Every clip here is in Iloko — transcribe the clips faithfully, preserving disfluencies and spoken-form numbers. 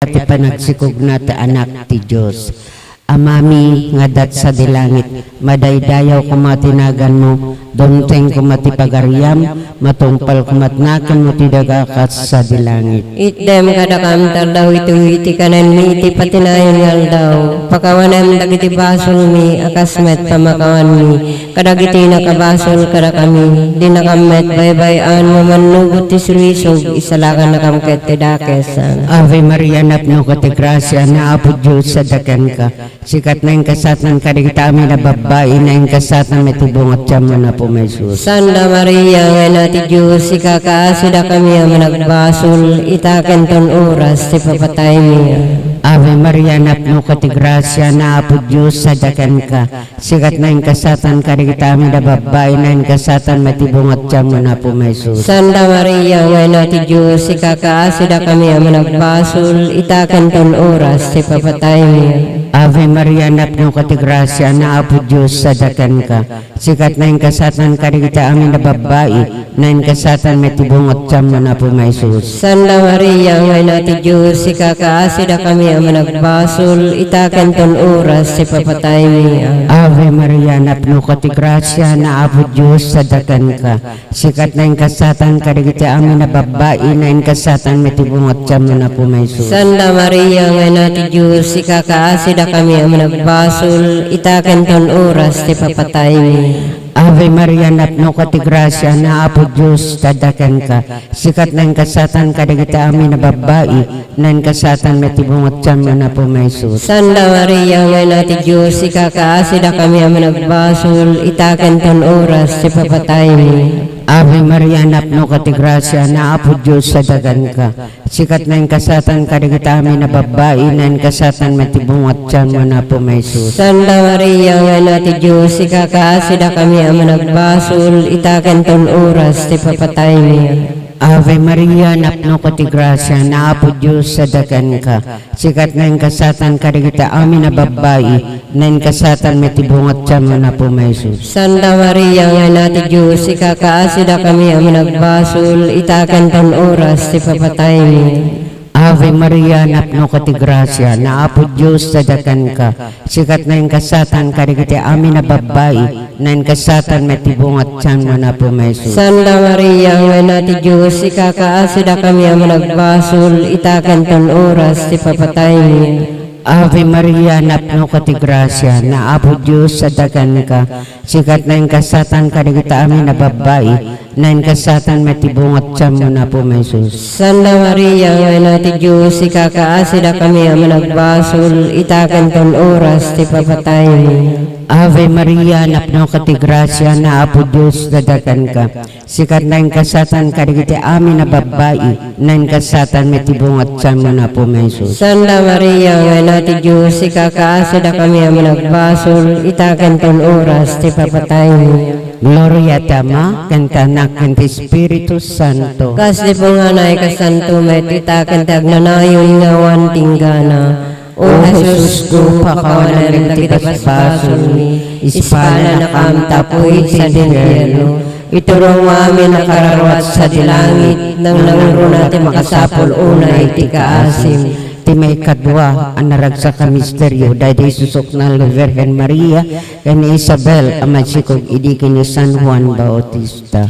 ti panagsikogna ti Anak ti Dios. Amami nga adda sadi langit, madaydayaw koma ti naganmo, dumteng koma ti pagariam, matungpal koma ti nakemmo ti daga kas sadi langit. Itdem kadakam ti aldaw itoy ti kanenmi iti patinayon nga aldaw. Pakawanem dagiti basolmi a kas met pamakawanmi kadagiti nakabasol kadakami. Dinakam met baybay-an nga mannugot ti sulisog, isalakannakam ket ti dakes. Ave Maria, napnoka ti grasia, ni Apo Dios adda kenka. Sika ti naingasatan kadagiti amin a babbai, naingasatan met ti bunga ti tiammo, ni Apo Jesus. Santa Maria, nga Ina ti Dios, ikakaasidakami a managbasol, ita ken ton oras ti papataymi. Ave Maria, napnoka ti grasia, ni Apo Dios adda kenka. Sika ti naingasatan kadagiti amin a babbai, naingasatan met ti bunga ti tiammo, ni Apo Jesus. Santa Maria, nga Ina ti Dios, ikakaasidakami a managbasol, ita ken ton oras ti papataymi. Ave Maria, napnoka ti grasia, ni Apo Dios adda kenka. Sika ti naingasatan kadagiti amin a babbai, naingasatan met ti bunga ti tiammo, ni Apo Jesus. Santa Maria, nga Ina ti Dios, ikakaasidakami a managbasol, ita ken ton oras ti papataymi. Ave Maria, napnoka ti grasia, ni Apo Dios adda kenka. Sika ti naingasatan kadagiti amin a babbai, naingasatan met ti bunga ti tiammo, ni Apo Jesus. Santa Maria, nga Ina ti Dios, ikakaasidakami a managbasol, ita ken ton oras ti papataymi. Ave Maria, napnoka ti grasia, ni Apo Dios adda kenka. Sika ti naingasatan kadagiti amin a babbai, naingasatan met ti bunga ti tiammo, ni Apo Jesus. Santa Maria, nga Ina ti Dios, ikakaasidakami a managbasol, ita ken ton oras ti papataymi. Ave Maria, napnoka ti grasia, ni Apo Dios adda kenka. Sika ti naingasatan kadagiti amin a babbai, naingasatan met ti bunga ti tiammo, ni Apo Jesus. Santa Maria, nga Ina ti Dios, ikakaasidakami a managbasol, ita ken ton oras ti papataymi. Ave Maria, napnoka ti grasia, ni Apo Dios adda kenka. Sika ti naingasatan kadagiti amin a babbai, naingasatan met ti bunga ti tiammo, ni Apo Jesus. Santa Maria, nga Ina ti Dios, ikakaasidakami a managbasol, ita ken ton oras ti papataymi. Ave Maria, napnoka ti grasia, ni Apo Dios adda kenka. Sika ti naingasatan kadagiti amin a babbai, naingasatan met ti bunga ti tiammo, ni Apo Jesus. Santa Maria, nga Ina ti Dios, ikakaasidakami a managbasol, ita ken ton oras ti papataymi. Ave Maria, napnoka ti grasia, ni Apo Dios adda kenka. Sika ti naingasatan kadagiti amin a babbai, naingasatan met ti bunga ti tiammo, ni Apo Jesus. Santa Maria, nga Ina ti Dios, ikakaasidakami a managbasol, ita ken ton oras ti papataymi. Ave Maria, napnoka ti grasia, ni Apo Dios adda kenka. Sika ti naingasatan kadagiti amin a babbai, naingasatan met ti bunga ti tiammo, ni Apo Jesus. Santa Maria, nga Ina ti Dios, ikakaasidakami a managbasol, ita ken ton oras ti papataymi. Gloria ti Ama, ken ti Anak, ken ti Espiritu Santo. Kas di punganay, kasanto met ita ken ti agnanayon nga awan tinggana. O Jesus ko, pakawanem dagiti basbasolmi, ispalanakam ta apuy sadi infierno. Iturongmo amin a kararua sadi langit, nangnangruna ti makasapul unay ti kaasim. Ti maikadua a naragsak a misterio, daydi isusuknal ni Virgen Maria ken ni Isabel a mansikog idi ken ni San Juan Bautista.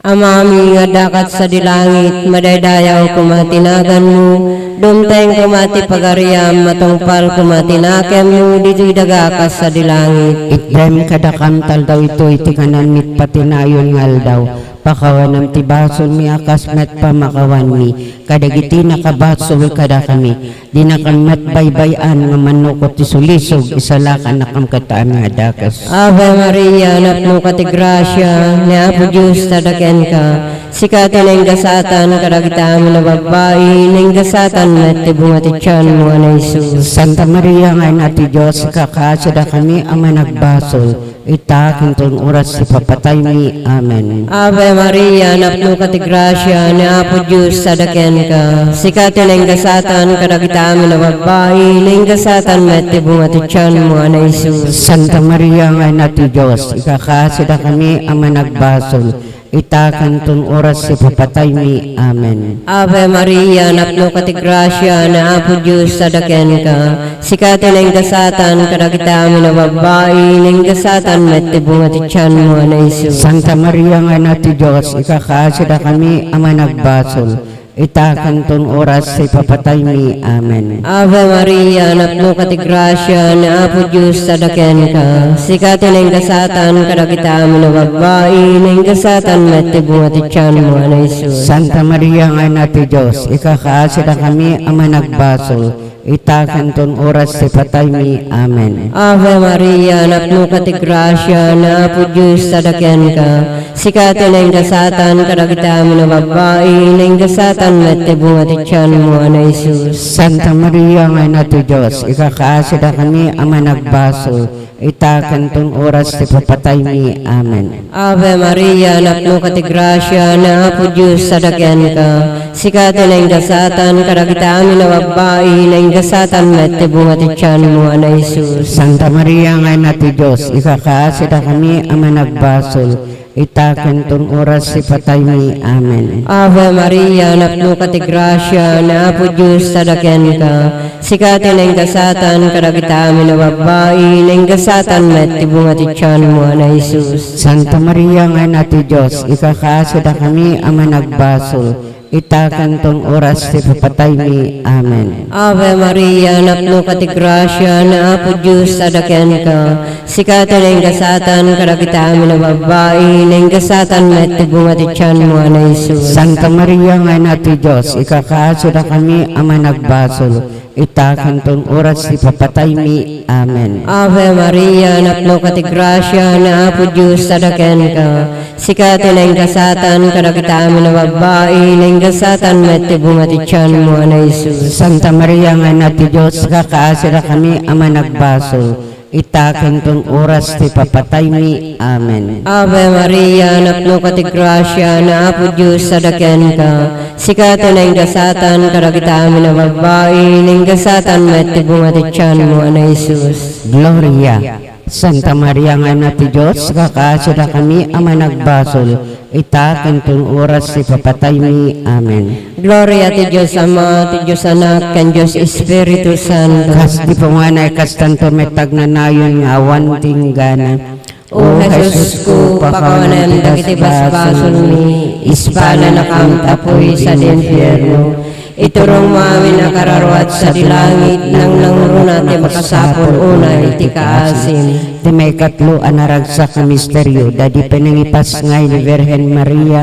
Amami nga adda sadi langit, madaydayaw koma ti naganmo, dumteng koma ti pagariam, matungpal koma ti nakemmo ditoy daga kas sadi langit. Itdem kadakam ti aldaw itoy ti kanenmi ti patinayon nga aldaw. Pakawanem ti basolmi a kas met pamakawanmi kadagiti nakabasol kadakami. Dinakam met baybay-an nga mannugot ti sulisog, isalakannakam ket ti amin a dakes. Ave Maria, napnoka ti grasia, ni Apo Dios adda kenka. Sika ti naingasatan kadagiti amin a babbai, naingasatan met ti bunga ti tianmo a ni Jesus. Santa Maria nga Ina ti Dios, ikakaasidakami a managbasol, ita ken ton oras ti papataymi. Amen. Ave Maria, napnoka ti grasia, ni Apo Dios adda kenka. Sika ti naingasatan kadagiti amin a babbai, naingasatan met ti bunga ti tianmo a ni Jesus. Santa Maria nga Ina ti Dios, ikakaasidakami a managbasol, ita ken ton oras ti papataymi. Amen. Ave Maria, napnoka ti grasia, ni Apo Dios adda kenka. Sika ti naingasatan kadagiti amin a babbai, naingasatan met ti bunga ti tianmo a ni Jesus. Santa Maria nga Ina ti Dios, ikakaasidakami a managbasol, ita ken ton oras ti papataymi. Amen. Ave Maria, napnoka ti grasia, ni Apo Dios adda kenka. Sika ti naingasatan kadagiti amin a babbai, naingasatan met ti bunga ti tianmo a ni Jesus. Santa Maria nga Ina ti Dios, ikakaasidakami a managbasol, ita ken ton oras ti pataymi. Amen. Ave Maria, napnoka ti grasia, ni Apo Dios adda kenka. Sika ti naingasatan kadagiti amin a babbai, naingasatan met ti bunga ti tianmo a ni Jesus. Santa Maria nga Ina ti Dios, ikakaasidakami a managbasol, ita ken ton oras ti papataymi. Amen. Ave Maria, napnoka ti grasia, ni Apo Dios adda kenka. Sika ti naingasatan kadagiti amin a babbai, naingasatan met ti bunga ti tianmo a ni Jesus. Santa Maria nga Ina ti Dios, ikakaasidakami a managbasol, ita ken ton oras ti pataymi. Amen. Ave Maria, napnoka ti grasia, ni Apo Dios adda kenka. Sika ti naingasatan kadagiti amin a babbai, naingasatan met ti bunga ti tianmo a ni Jesus. Santa Maria nga Ina ti Dios, ikakaasidakami a managbasol, ita ken ton oras ti papataymi. Amen. Ave Maria, napnoka ti grasia, ni Apo Dios adda kenka. Sika ti naingasatan kadagiti amin a babbai, naingasatan met ti bunga ti tianmo a ni Jesus. Santa Maria nga Ina ti Dios, ikakaasidakami a managbasol, ita ken ton oras ti papataymi. Amen. Ave Maria, napnoka ti grasia, ni Apo Dios adda kenka. Sika ti naingasatan kadagiti amin a babbai, naingasatan met ti bunga ti tianmo a ni Jesus. Santa Maria nga Ina ti Dios, ikakaasidakami a managbasol, ita ken ton oras ti papataymi. Amen. Ave Maria, napnoka ti grasia, ni Apo Dios adda kenka. Sika ti naingasatan kadagiti amin a babbai, naingasatan met ti bunga ti tianmo a ni Jesus. Gloria. Santa Maria nga Ina ti Dios, ikakaasidakami a managbasol, ita ken ton oras ti papataymi. Amen. Gloria ti Dios Ama, ti Dios Anak, ken Dios Espiritu Santo. Kas di punganay, kastanto met ti agnanayon nga awan ti inggana. O Jesusko, pakawanem dagiti basbasolmi, ispalanakam ta apuy sadi infierno. Iturongmo amin a kararua sadi langit, nangnangruna ti makasapul unay iti kaasim. Ti maikatlo a naragsak a misterio, daydi panangipasngay ni Virgen Maria,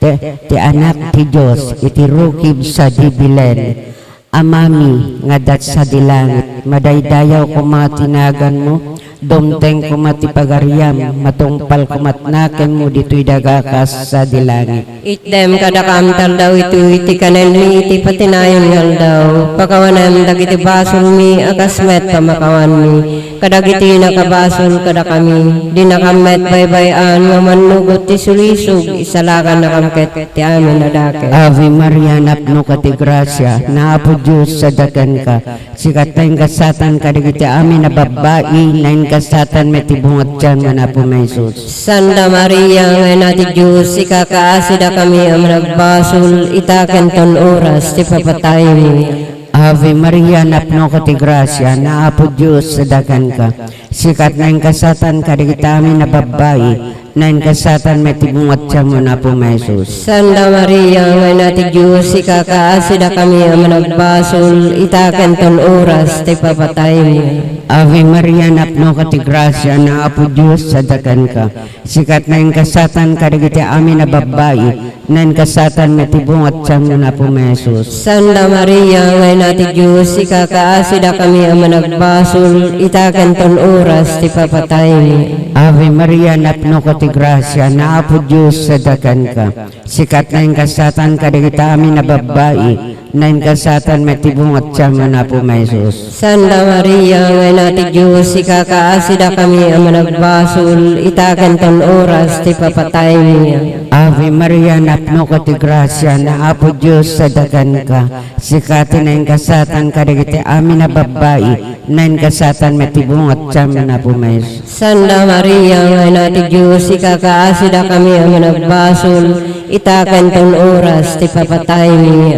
ti, ti Anak ti Dios, iti rukib sadi Belen. Amami nga adda sadi langit, madaydayaw koma ti naganmo, dumteng koma ti pagariam, matungpal koma ti nakemmo ditoy daga kas sadi langit. Itdem kadakam ti aldaw itoy ti kanenmi iti patinayon nga aldaw. Pakawanem dagiti basolmi a kas met pamakawanmi kadagiti nakabasol kadakami. Dinakam met baybay-an nga mannugot ti sulisog, isalakannakam ket ti amin a dakes. Ave Maria, napnoka ti grasia, ni Apo Dios adda kenka. Sika ti naingasatan kadagiti amin a babbai, naingasatan met ti bunga ti tianmo a ni Apo Jesus. Santa Maria nga Ina ti Dios, ikakaasidakami a managbasol, ita ken ton oras ti papataymi. Ave Maria, napnoka ti grasia, ni Apo Dios adda kenka. Sika ti naingasatan kadagiti amin a babbai, naingasatan met ti bunga ti tianmo a ni Apo Jesus. Santa Maria nga Ina ti Dios, ikakaasidakami a managbasol, ita ken ton oras ti papataymi. Ave Maria, napnoka ti grasia, ni Apo Dios adda kenka. Sika ti naingasatan kadagiti amin a babbai, naingasatan met ti bunga ti tianmo a ni Apo Jesus. Santa Maria nga Ina ti Dios, ikakaasidakami a managbasol, ita ken ton oras ti papataymi. Ave Maria, napnoka ti grasia, ni Apo Dios adda kenka. Sika ti naingasatan kadagiti amin a babbai, Naingasatan met ti bunga ti tianmo, Apo mi Jesus. Santa Maria, nga Ina ti Dios, ikakaasidakami a managbasol, ita ken ton oras ti papataymi. Ave Maria, napnoka ti grasia, ni Apo Dios sadakanka. Sika ti naingasatan kadagiti amin a babbai, naingasatan met ti bunga ti tianmo, Apo mi Jesus. Santa Maria, nga Ina ti Dios, ikakaasidakami a managbasol, ita ken ton oras ti papataymi.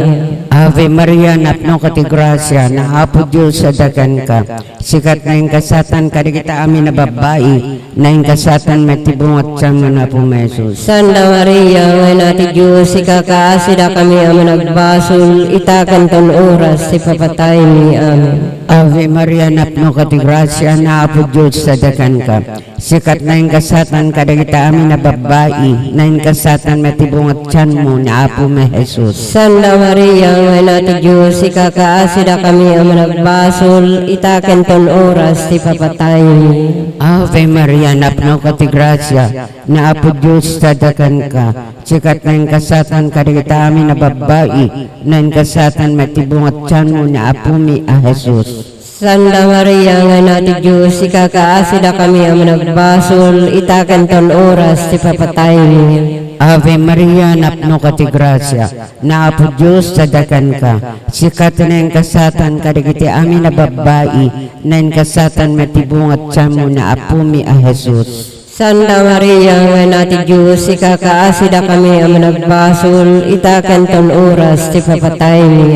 Ave Maria, napnoka ti grasia, ni Apo Dios sadakanka. Sika ti naingasatan kadagiti amin a babbai, naingasatan met ti bunga ti tianmo, Apo mi Jesus. Santa Maria, nga Ina ti Dios, ikakaasidakami a managbasol, ita ken ton oras ti papataymi. Amen. Ave Maria, napnoka ti grasia, ni Apo Dios sadakanka. Sika ti naingasatan kadagiti amin a babbai, naingasatan met ti bunga ti tianmo, ni Apo mi Jesus. Santa Maria, nga Ina ti Dios, ikakaasidakami a managbasol, ita ken ton oras ti papataymi. Ave Maria, napnoka ti grasia, ni Apo Dios sadakanka. Sika ti naingasatan kadagiti amin a babbai, naingasatan met ti bunga ti tianmo, ni Apo mi a Jesus. Santa Maria, nga Ina ti Dios, ikakaasidakami a managbasol, ita ken ton oras ti papataymi. Ave Maria, napnoka ti grasia, ni Apo Dios sadakanka. Sika ti naingasatan kadagiti amin a babbai, naingasatan met ti bunga ti tianmo, ni Apo mi a Jesus. Santa Maria, nga Ina ti Dios, ikakaasidakami a managbasol, ita ken ton oras ti papataymi.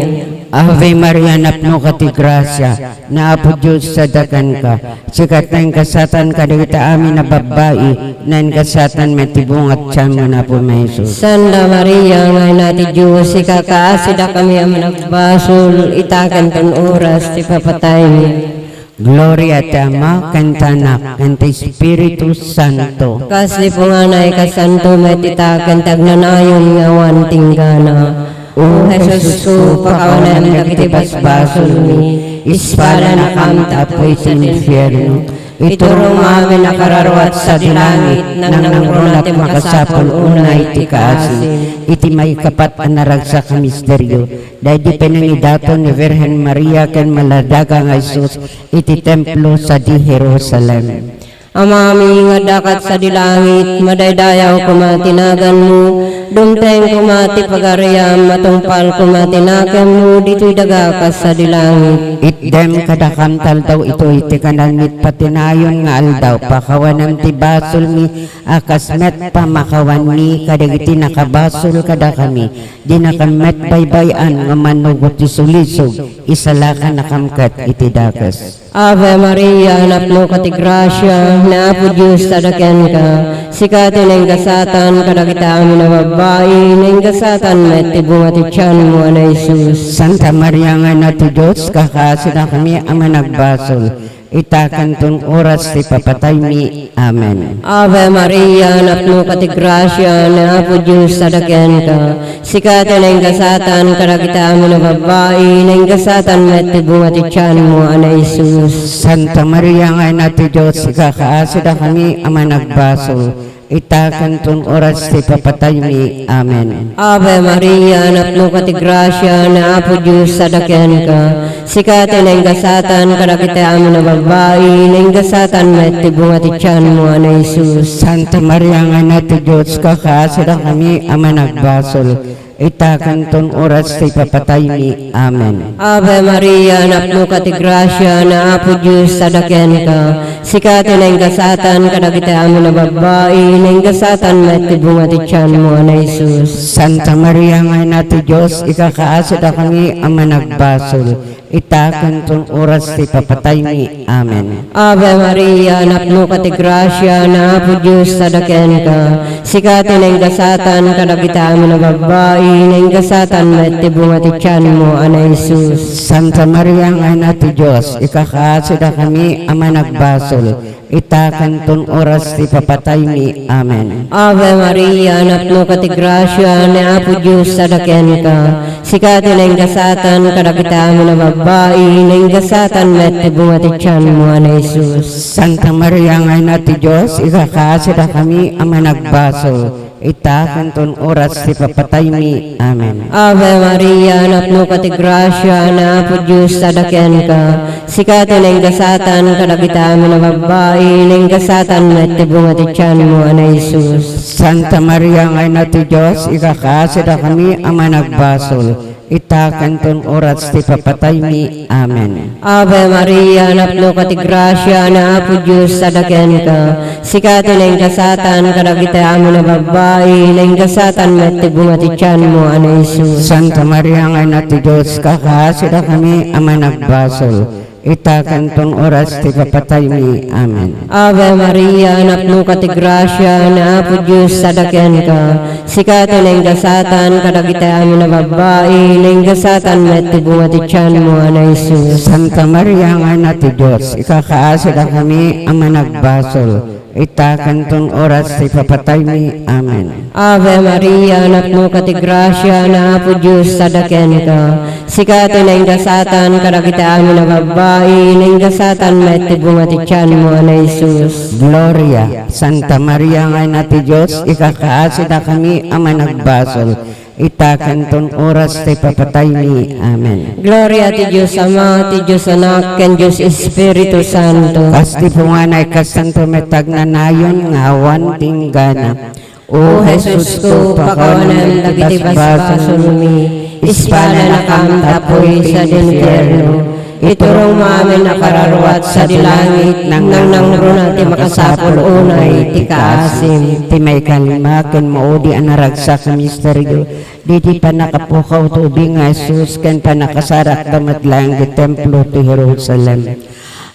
Ave Maria, napnoka ti grasia, ni Apo Dios sadakanka. Sika ti naingasatan kadagiti amin a babbai, naingasatan met ti bunga ti tianmo, Apo mi Jesus. Santa Maria, nga Ina ti Dios, ikakaasidakami a managbasol, ita ken ton oras ti papataymi. Gloria ti Ama, ken ti Anak, ken ti Espiritu Santo. Kas di punganay, kasanto met ita, ken ti agnanayon nga awan tinggana. O Jesusko, pakawanem dagiti basbasolmi, ispadanakam ta apuy ti infierno. Iturong amin a kararua ti sadi langit, nangnangruna ti makasapul unay ti kaasi. Iti maikapat a naragsak a misterio, daydi pinangidaton ni Virgen Maria ken maladaga nga Jesus iti templo sadi Jerusalem. Amami nga addaka sadi langit, madaydayaw koma ti naganmo, dumteng koma ti pagariam, matungpal koma ti nakemmo ditoy daga kas sadi langit. Itdem kadakam ti aldaw itoy ti kananmi ti patinayon nga aldaw, pakawanem ti basolmi a kas met pamakawanmi kadagiti nakabasol kadakami. Dinakam met baybay-an nga mannugot ti sulisog, isalakanakam ket iti dakes. Ave Maria, napnoka ti grasia, ni Apo Dios sadakenka. Sika ti naingasatan kadagiti amin a babbai, naingasatan met ti bunga ti tianmo a ni Jesus. Santa Maria nga Ina ti Dios, kakaasidakami a managbasol, ita ken ton oras ti papataymi. Amen. Ave Maria, napnoka ti grasia, ni Apo Dios sadakenka. Sika ti naingasatan kadagiti amin a babbai, naingasatan met ti bunga ti tianmo a ni Jesus. Santa Maria nga Ina ti Dios, ikakaasidakami a managbasol, ita ken ton oras ti papataymi. Amen. Ave Maria, napnoka ti grasia, ni Apo Dios sadakenka. Sika ti naingasatan kadagiti amin a babbai, naingasatan met ti bunga ti tianmo a ni Jesus. Santa Maria nga Ina ti Dios, kakaasidakami a managbasol, ita ken ton oras ti papataymi. Amen. Ave Maria, napnoka ti grasia, ni Apo Dios sadakenka. Sika ti naingasatan kadagiti amin a babbai, naingasatan met ti bunga ti tianmo a ni Jesus. Santa Maria nga Ina ti Dios, ikakaasidakami a managbasol, ita ken ton oras ti papataymi. Amen. Ave Maria, napnoka ti grasia, ni Apo Dios sadakenka. Sika ti naingasatan kadagiti amin a babbai, naingasatan met ti bunga ti tianmo a ni Jesus. Santa Maria nga Ina ti Dios, ikakaasidakami a managbasol, ita ken ton oras ti papataymi. Amen. Ave Maria, napnoka ti grasia, ni Apo Dios sadakenka. Sika ti naingasatan kadagiti amin a babbai, naingasatan met ti bunga ti tianmo a ni Jesus. Santa Maria nga Ina ti Dios, ikakaasidakami a managbasol, ita ken ton oras ti papataymi. Amen. Ave Maria, napnoka ti grasia, ni Apo Dios adda kenka. Sika ti naingasatan kadagiti amin a babbai, naingasatan met ti bunga ti tianmo a ni Jesus. Santa Maria nga Ina ti Dios, ikakaasidakami a managbasol, ita ken ton oras ti papataymi. Amen. Ave Maria, napnoka ti grasia, ni Apo Dios adda kenka. Sika ti naingasatan kadagiti amin a babbai, naingasatan met ti bunga ti tianmo a ni Jesus. Santa Maria nga Ina ti Dios, ikakaasidakami a managbasol, ita ken ton oras ti papataymi. Amen. Ave Maria, napnoka ti grasia, ni Apo Dios adda kenka. Sika ti naingasatan kadagiti amin a babbai, naingasatan met ti bunga ti tianmo a ni Jesus. Santa Maria nga Ina ti Dios, ikakaasidakami a managbasol, ita ken ton oras ti papataymi. Amen. Ave Maria, napnoka ti grasia, ni Apo Dios adda kenka. Sika ti naingasatan kadagiti amin a babbai, naingasatan met ti bunga ti tianmo a ni Jesus. Gloria, Santa Maria nga Ina ti Dios, ikakaasidakami a managbasol, ita ken ton oras ti papataymi. Amen. Gloria ti Dios Ama, ti Dios Anak, ken Dios Espiritu Santo. Kas ti punganay, kastanto met agnanayon nga awan ti inggana. O Jesusko, pakawanem dagiti basbasolmi, ispalanakam ta apuy sadi infierno. Iturongmo amin a kararua sadi langit, nangnangruna ti makasapul unay ti kaasim. Ti maikalima ken maudi a naragsak a misterio, diti pannakapukaw ti ubing nga Jesus ken pannakasarakda met laeng ti templo ti Jerusalem.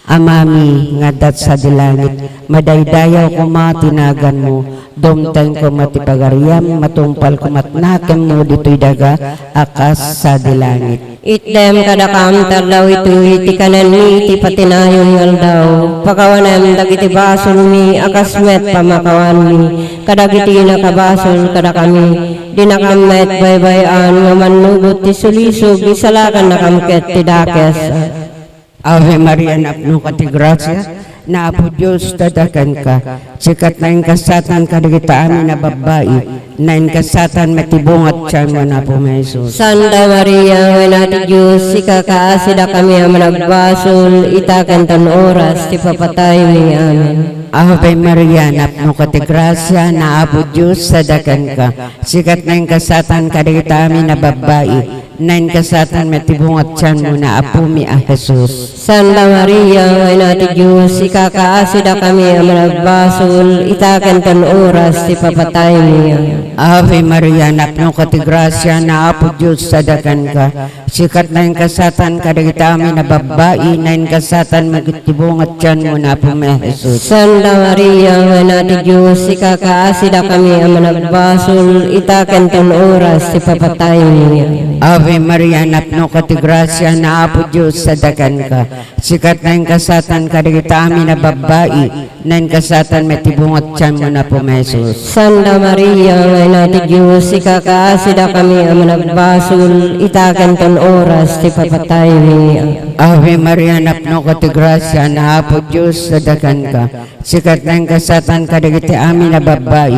Amami nga adda sadi langit, madaydayaw koma ti naganmo, dumteng koma ti pagariam, matungpal koma ti nakemmo ditoy daga a kas sadi langit. Itdem kadakam ti aldaw itoy ti kanenmi iti patinayon nga aldaw. Pakawanem dagiti basolmi a kas met pamakawanmi kadagiti nakabasol kadakami. Dinakam met baybay-an nga mannugot ti sulisog, isalakannakam ket ti dakes. Ave Maria, napnoka ti grasia, ni Apo Dios adda kenka. Sika ti naingasatan kadagiti amin a babbai, naingasatan met ti bunga ti tianmo a ni Apo Jesus. Santa Maria, nga Ina ti Dios, ikakaasidakami a managbasol, ita ken ton oras ti papataymi. Amen. Ave Maria, napnoka ti grasia, ni Apo Dios adda kenka. Sika ti naingasatan kadagiti amin a babbai, naingasatan met ti bunga ti tianmo a ni Apomi a Jesus. Santa Maria, nga Ina ti Dios, ikakaasidakami a managbasol, ita ken ton oras ti papataymi. Ave Maria, napnoka ti grasia, ni Apo Dios adda kenka. Sika ti naingasatan kadagiti amin a babbai, naingasatan met ti bunga ti tianmo a ni Apomi a Jesus. Santa Maria, nga Ina ti Dios, ikakaasidakami a managbasol, ita ken ton oras ti papataymi. Ave Maria, napnoka ti grasia, ni Apo Dios adda kenka. Sika ti naingasatan kadagiti amin a babbai, naingasatan met ti bunga ti tianmo a ni Apomi a Jesus. Santa Maria, nga Ina ti Dios, ikakaasidakami a managbasol, ita ken ton oras ti papataymi. Ave Maria, napnoka ti grasia, ni Apo Dios adda kenka. Sika ti naingasatan kadagiti amin a babbai,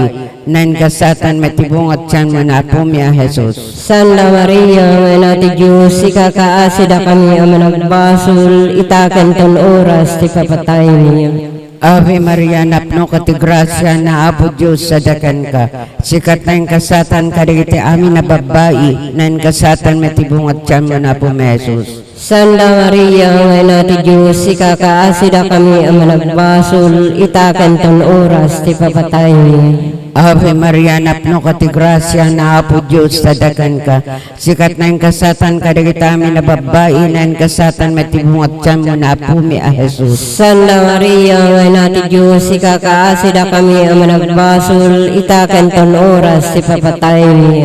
naingasatan met ti bunga ti tianmo a ni Apomi a Jesus. Santa Maria, nga Ina ti Dios, ikakaasidakami a managbasol, ita ken ton oras ti papataymi. Ave Maria, napnoka ti grasia, ni Apo Dios adda kenka. Sika ti naingasatan kadagiti amin a babbai, naingasatan met ti bunga ti tianmo a ni Apomi a Jesus. Santa Maria, nga Ina ti Dios, ikakaasidakami a managbasol, ita ken ton oras ti papataymi. Ave Maria, napnoka ti grasia, ni Apo Dios adda kenka. Sika ti naingasatan kadagiti amin a babbai, naingasatan met ti bunga ti tianmo a ni Apomi a Jesus. Santa Maria, nga Ina ti Dios, ikakaasidakami a managbasol, ita ken ton oras ti papataymi.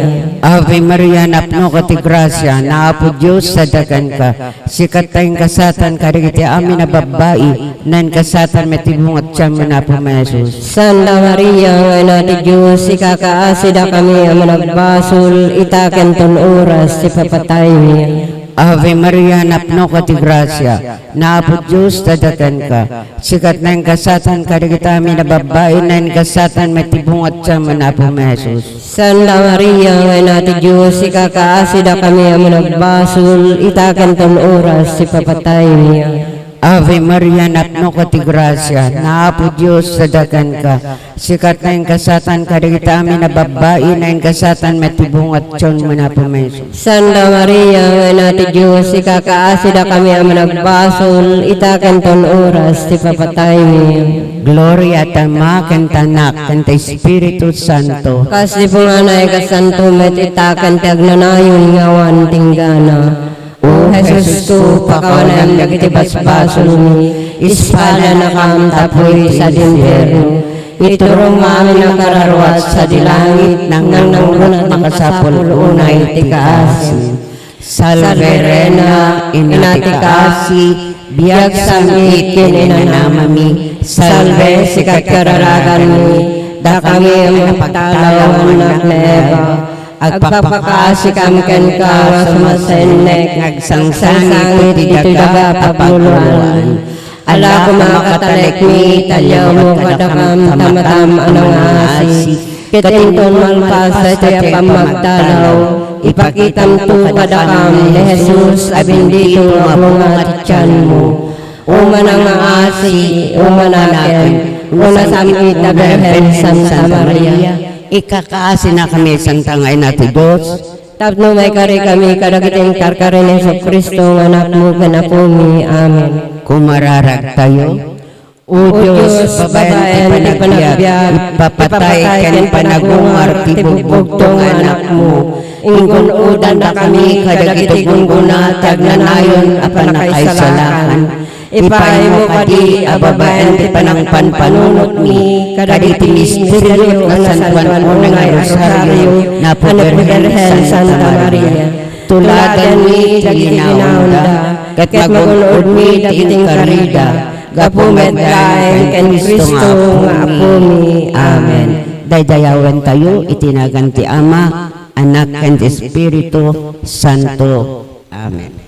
Ave Maria, napnoka ti grasia, ni Apo Dios adda kenka. Sika ti naingasatan kadagiti amin a babbai, naingasatan met ti bunga ti tianmo a ni Apomi a Jesus. Santa Maria, nga Ina ti Dios, ikakaasidakami a managbasol, ita ken ton oras ti papataymi. Ave Maria, napnoka ti grasia, ni Apo Dios adda kenka. Sika ti naingasatan kadagiti amin a babbai, naingasatan met ti bunga ti tianmo, ni Apomi a Jesus. Santa Maria, nga Ina ti Dios, ikakaasidakami a managbasol, ita ken ton oras ti ipapataymi. Ave Maria, napnoka ti grasia, ni Apo Dios adda kenka. Sika ti naingasatan kadagiti amin a babbai, naingasatan met ti bunga ti tianmo, ni Apomi a Jesus. Santa Maria, nga Ina ti Dios, ikakaasidakami a managbasol, ita ken ton oras ti ipapataymi. Gloria ti Ama, ken ti Anak, ken ti Espiritu Santo. Kas ti punganay, kasanto met ita ken ti agnanayon nga awan tinggana. O Jesusko, pakawanam dagiti basbasolmi, ispalanakam tapno iti infierno. Iturongmo amin a kararua sadi langit, nangnangruna ti makasapul unay ti kaasi. Salve Reina, Ina ti kaasi, biag sam-it ken inanamami, salve sika ti kararaganmi, dakami a nagtalaw a anak ni Eva. Agpakpakaasikam kenka a sumasennek nga agsangsangit iti daga a pagluluan. Ala koma katalekmi, ta diawmo kadakam ta matam a nangaasi, ket inton malpas daytoy a pammagtalaw, ipakitamto kadakam ni Jesus a bendito nga bunga ti tianmo. O manangaasi, o manakem, o nasam-it a Birhen Santa Maria, ikakaasinakami, Santa nga Ina ti Dios, tapno maikarikami kadagiti inkarkari ni Jesu-Cristo nga Anakmo ken Apomi. Amen. Kumararagtayo. O Dios, babaen ti panagbiag, ipapatay ken panagungar ti bugbugto nga Anakmo. Ingun-odandakami kadagiti gunggona ti agnanayon a pannakaisalakan. Ipaaymo kadi a babaen ti panangpanpanunotmi kadagiti misterio a nasantoan unay a rosario ni Apo Birhen Santa Maria. Tuladanmi ti ginaonda, ket magun-odmi dagiti inkarida, gapu met laeng ken Cristo nga Apomi. Amen. Daydayawentayo iti nagan ti Ama, Anak, ken Espiritu Santo. Amen.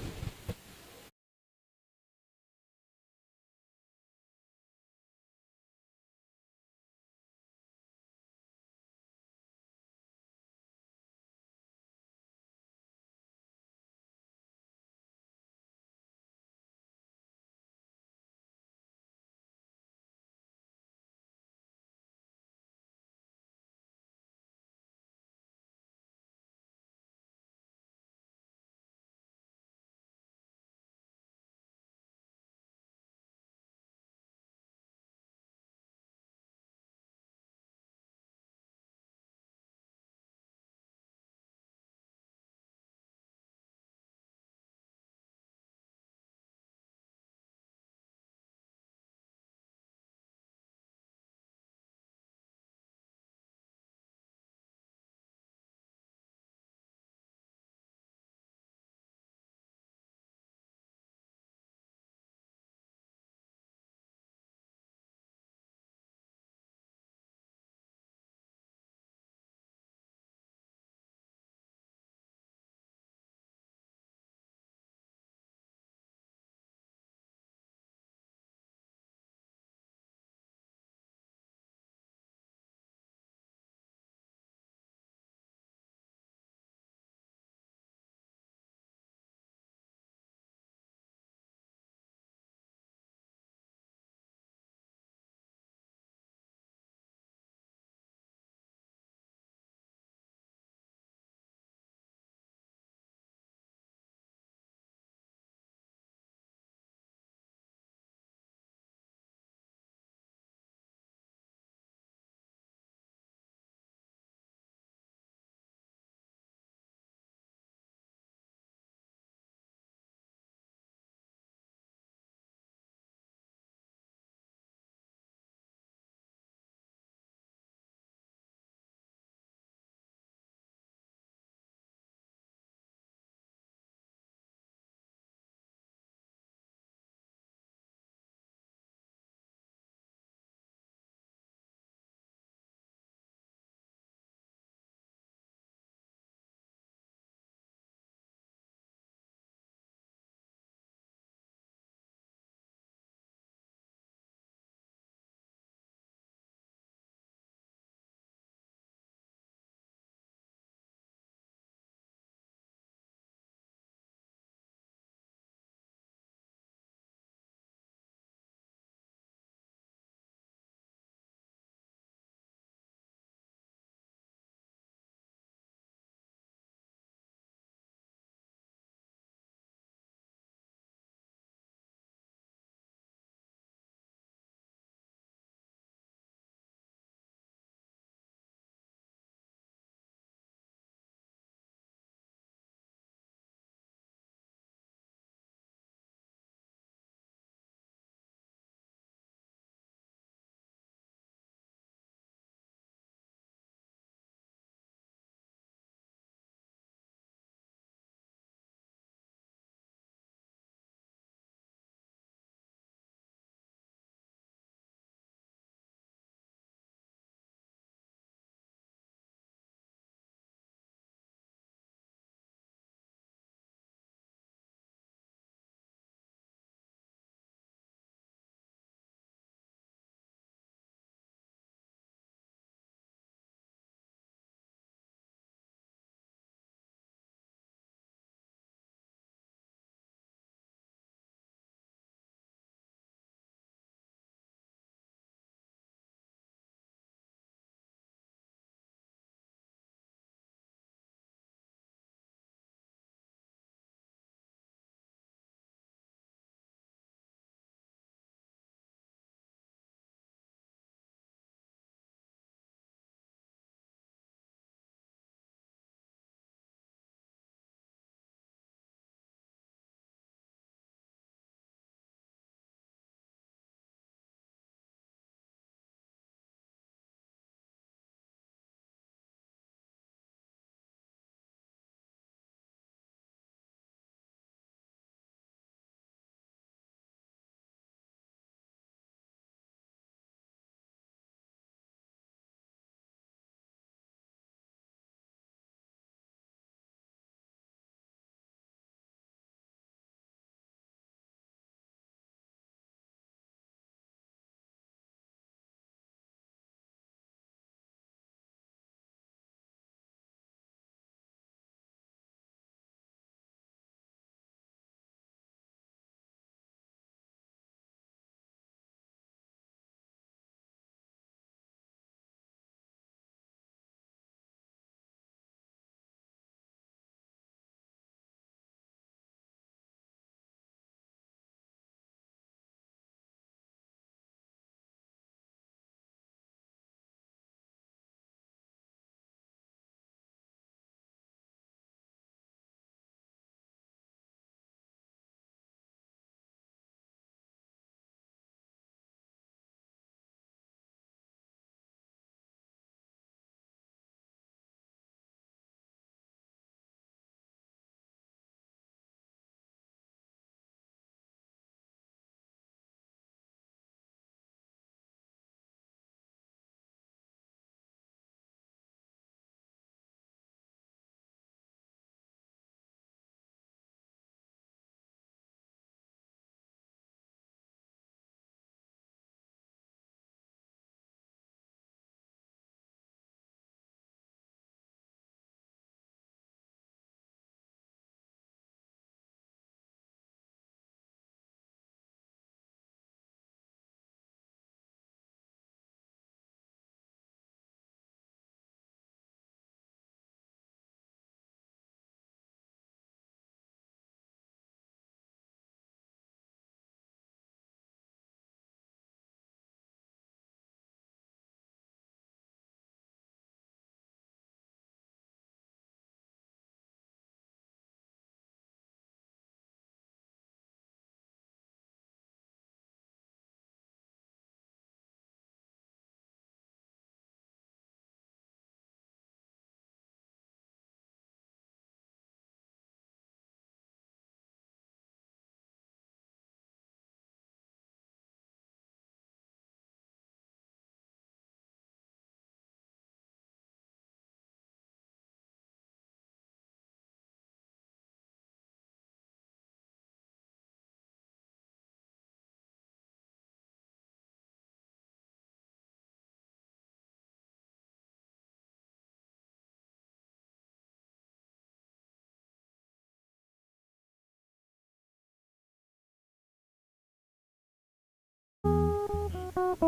I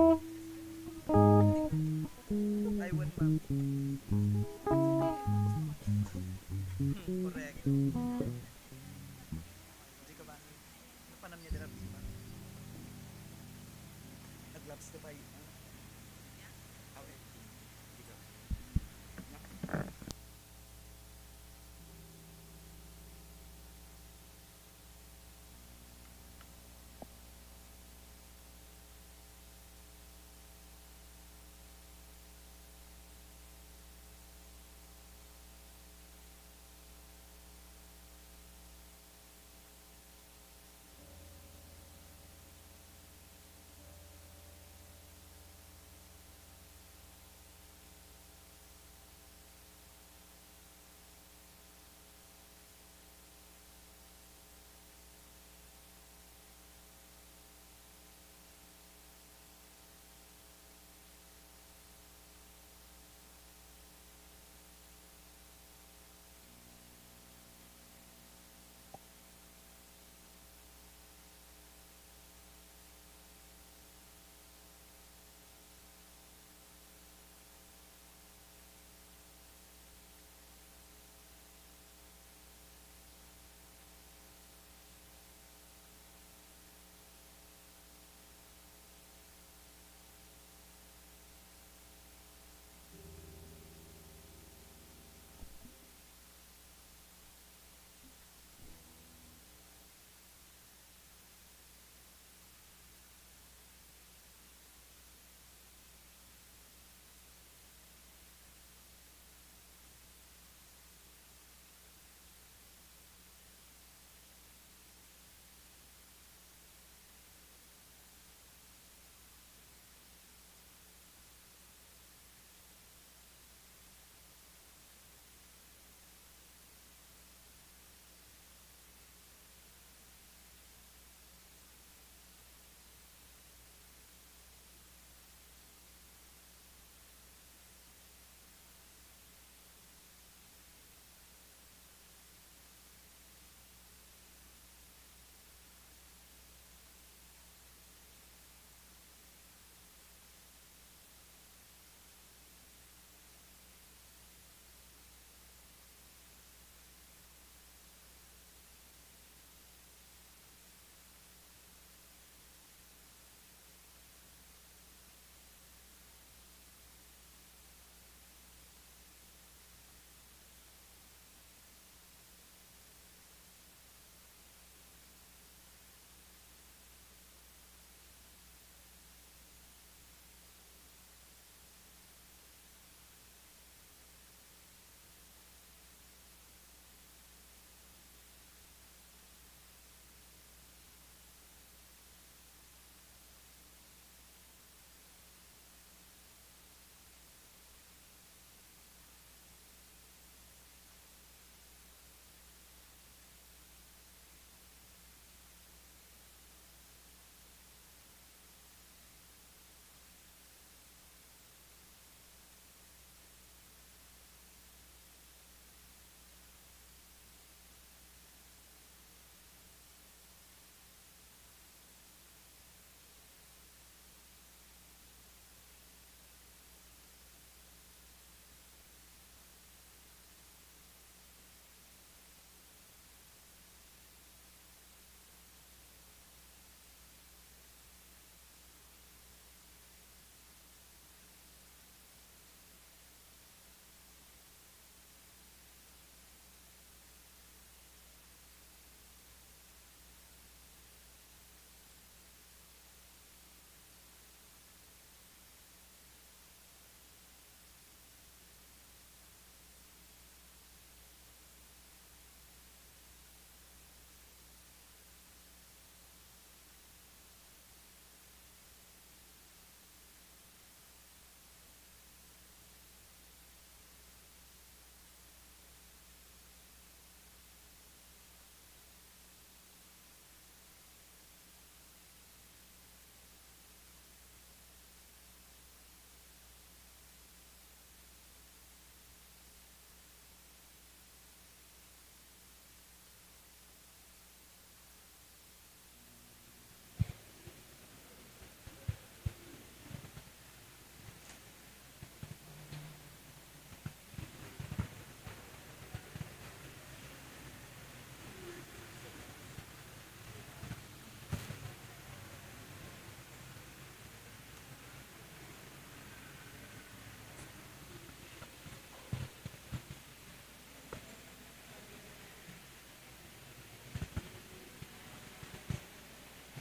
win, ma'am. Hmm, correct. Di ka ba? Napanam niya dira, di ba? Nag-gloves ka pa, eh. Aw, eh. Di ka.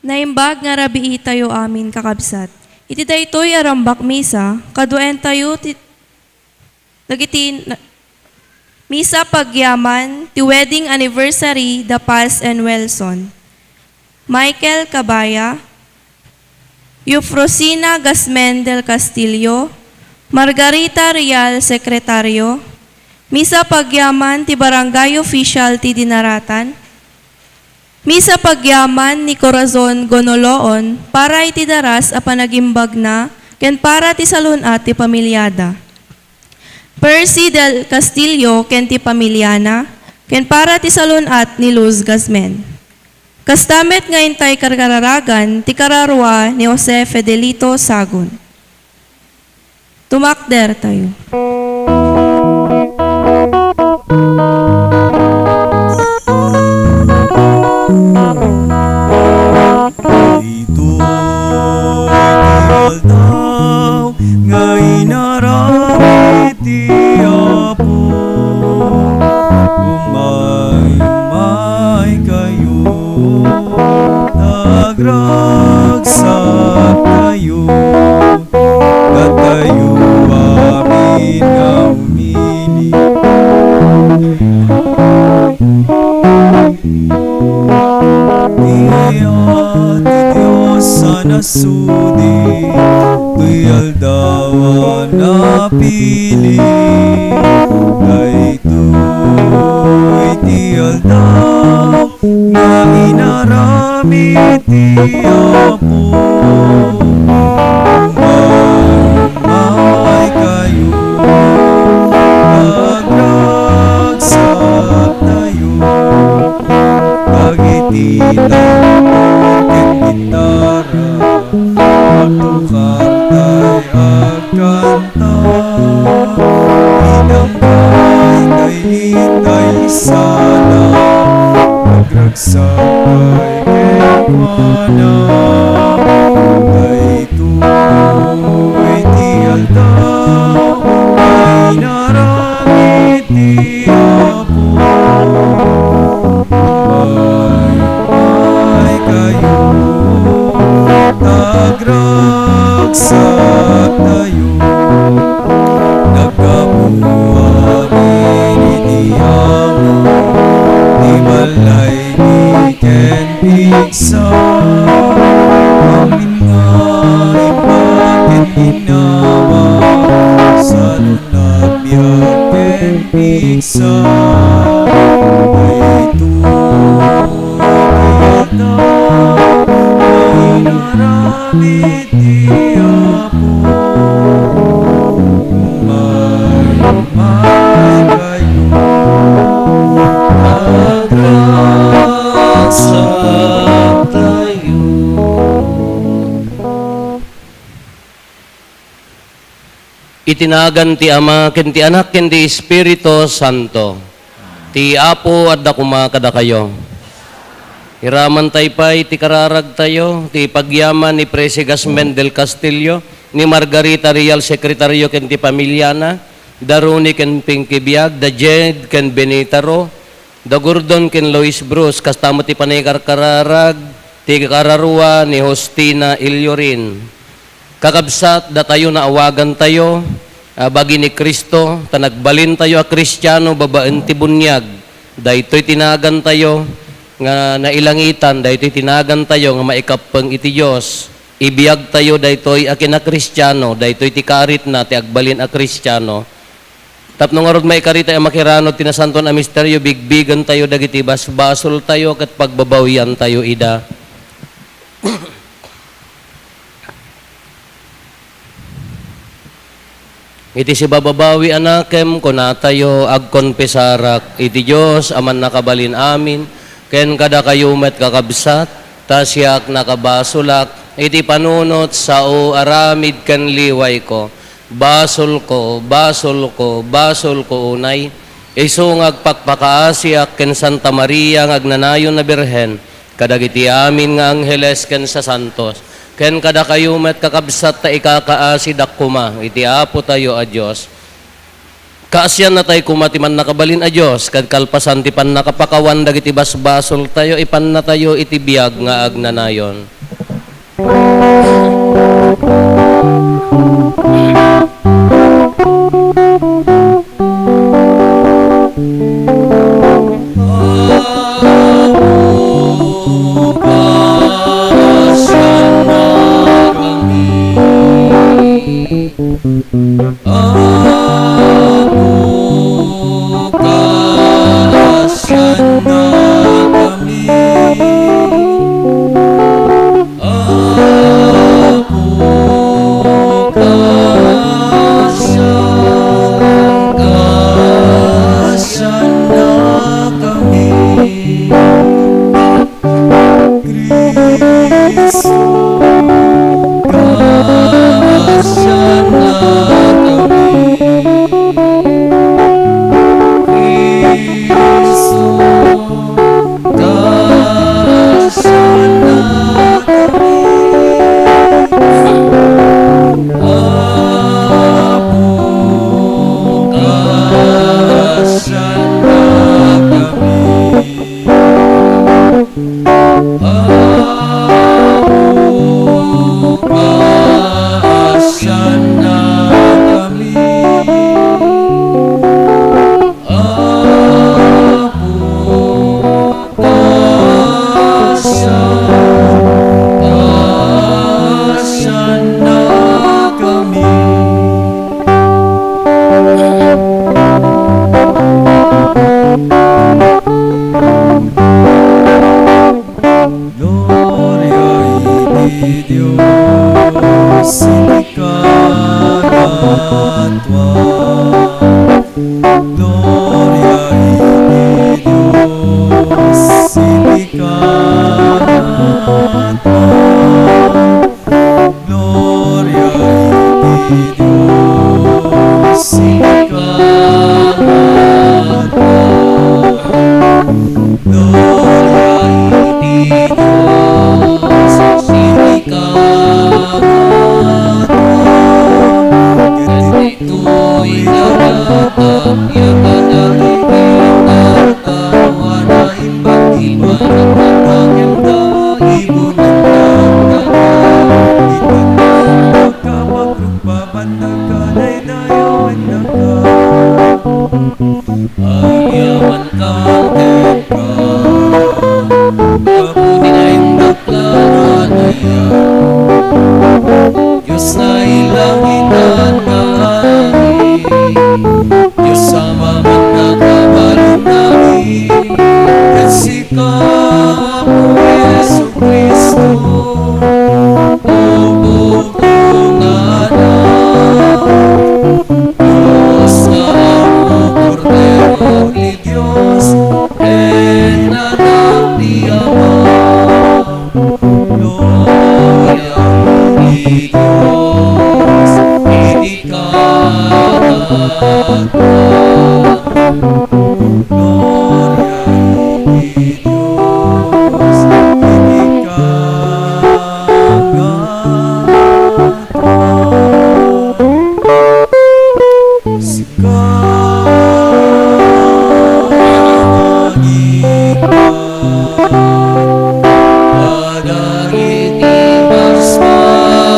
Naimbag nga rabiitayo amin, kakabsat. Iti daytoy a rambak misa, kaduaentayo ti, dagiti na-, misa pagyaman ti wedding anniversary da Paz and Wilson. Michael Cabaya, Eufrosina Gasmen del Castillo, Margarita Real, Sekretario, misa pagyaman ti barangay official ti dinaratan, misa pagyaman ni Corazon Gonoloon para iti daras a panagimbagna ken para ti salun-at ti pamiliada. Percy del Castillo ken ti pamiliana, ken para ti salun-at ni Luz Gazmen. Kasta met nga intay karkararagan ti kararua ni Jose Fedelito Sagon. Tumakder tayo. Ditoy ti aldaw nga inaramid ti Apo, umaymay kayo, ta agragsaktayo, datayo amin nga umili. Ti Apo ti Dios a nasudi, toy aldaw a napili. Daytoy ti aldaw nga inaramid ti Apo. Umaymay kayo, agragsaktayo, dagiti tambor ken gitara, agtukar tay agkanta. Idanggay tay litay sana, agragsak tay kenkuana. Daytoy ti aldaw nga inaramid ti Apo. Umaymay kayo, ta agragsaktayo. Naggapu amin iti amo, ti balay ni ken pigsa. Amin nga imbag ken ginawa, salun-at, biag ken pigsa. Daytoy ti aldaw nga inaramid ti Apo. Umaymay kayo, agragsaktayo. Iti nagan ti Ama, ken ti Anak, ken ti Espiritu Santo. Ti Apo adda koma kadakayo. Iramantay pay ti kararagtayo, ti pagyaman ni Presi Gasmen del Castillo, ni Margarita Real, Sekretario, ken ti pamiliana, da Ronnie ken Pinky Biag, da Jed ken Benita Ro, da Gordon ken Lois Bruce, kasta met ti panangikarkararag ti kararua ni Justina Iliorin. Kakabsat, datayo naawagantayo a bagi ni Cristo, ta nagbalintayo a Kristiano babaen ti buniag. Daytoy ti nagantayo nga nailangitan, daytoy ti nagantayo nga maikappeng iti Dios. Ibiagtayo daytoy a kinakristiano, daytoy ti kaaritna ti agbalin a Kristiano. Tapno ngarud maikaritayo a makiranod ti nasantoan a misterio, bigbigentayo dagiti basbasoltayo ket pagbabawiantayo ida. Iti sibababawi a nakem, kunatayo, agkonfesarak iti Dios a Mannakabalin-amin, ken kadakayo met, kakabsat, ta siak nakabasolak iti panunot, sao, aramid ken liwayko. Basolko, basolko, basolko unay. Isu nga agpakpakaasiak ken Santa Maria nga agnanayon a Birhen, kadagiti amin nga angheles ken sasantos, ken kadakayo met, kakabsat, ta ikakaasidak koma iti Apotayo a Dios. Kaasiannatay koma ti Mannakabalin a Dios, ket kalpasan ti pannakapakawan dagiti basbasoltayo, ipannatayo iti biag nga agnanayon. Apo, kaasianna kami. Apo, kaasian-, kaasianna kami. Kristo, kaasianna kami. Kristo, kaasianna kami. Apo, kaasianna kami. Apo, kaasianna kami. Apo, kaasian-, kaasianna kami. Gloria iti Dios iti kaadua. Gloria iti Dios iti kaadua. Gloria iti Dios iti kaadua. Gloria iti Dios iti kaadua. Ket ditoy darata, ya kadagiti tartawana, imbag ti panagtagenda, ibunanda, itanda, pagkapagrukpa, banda, kadaydayawen, nagka. Agyamanka kenka, gapu ti naindaklan a dayag. Dios nailangitan nga ari, Dios Ama, Mannakabalin a Rey, ket sika, Apo Jesu-Cristo, ubok nga Anak, Dios nga Apo, Kordero ti Dios, ken Anak ti Ama. Gloria iti Dios iti kaadua. Gloria iti Dios iti kaadua. Sika, kadagiti basbasol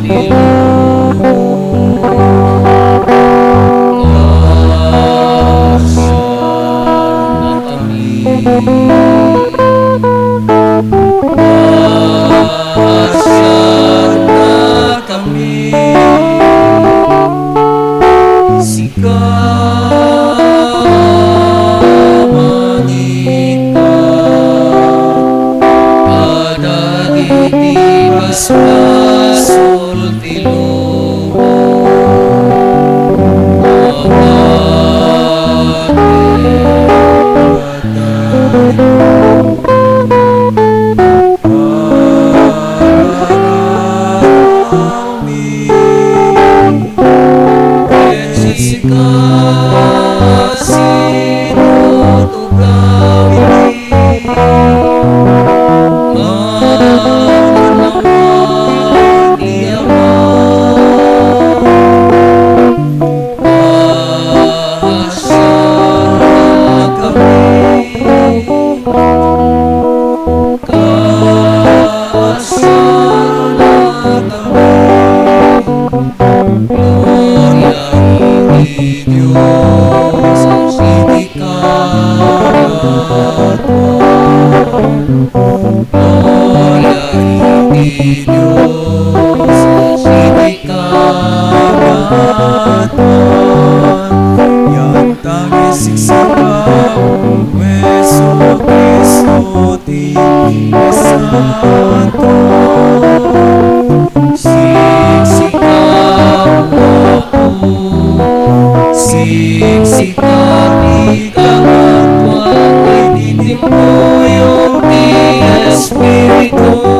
ti lubong, kaasianna kami. Kaasianna kami. Sika, manika, kadagiti basbasol ti lubong, Ama, Dios iti kaadwan, yantag isiksika, O Jesu-Cristo, ti santo. Siksika, O Apo, siksika ti kaadwan iti timpuyog ti Espiritu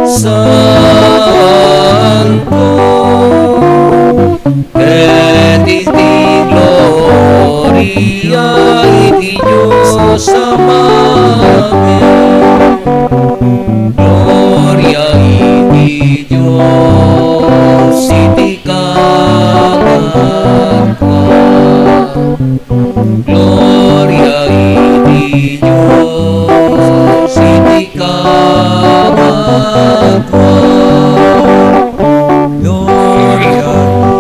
Santo. Ket iti gloria iti Dios Amamin. Gloria iti Dios iti kaadwan. Gloria iti Dios iti kaadwan. Gloria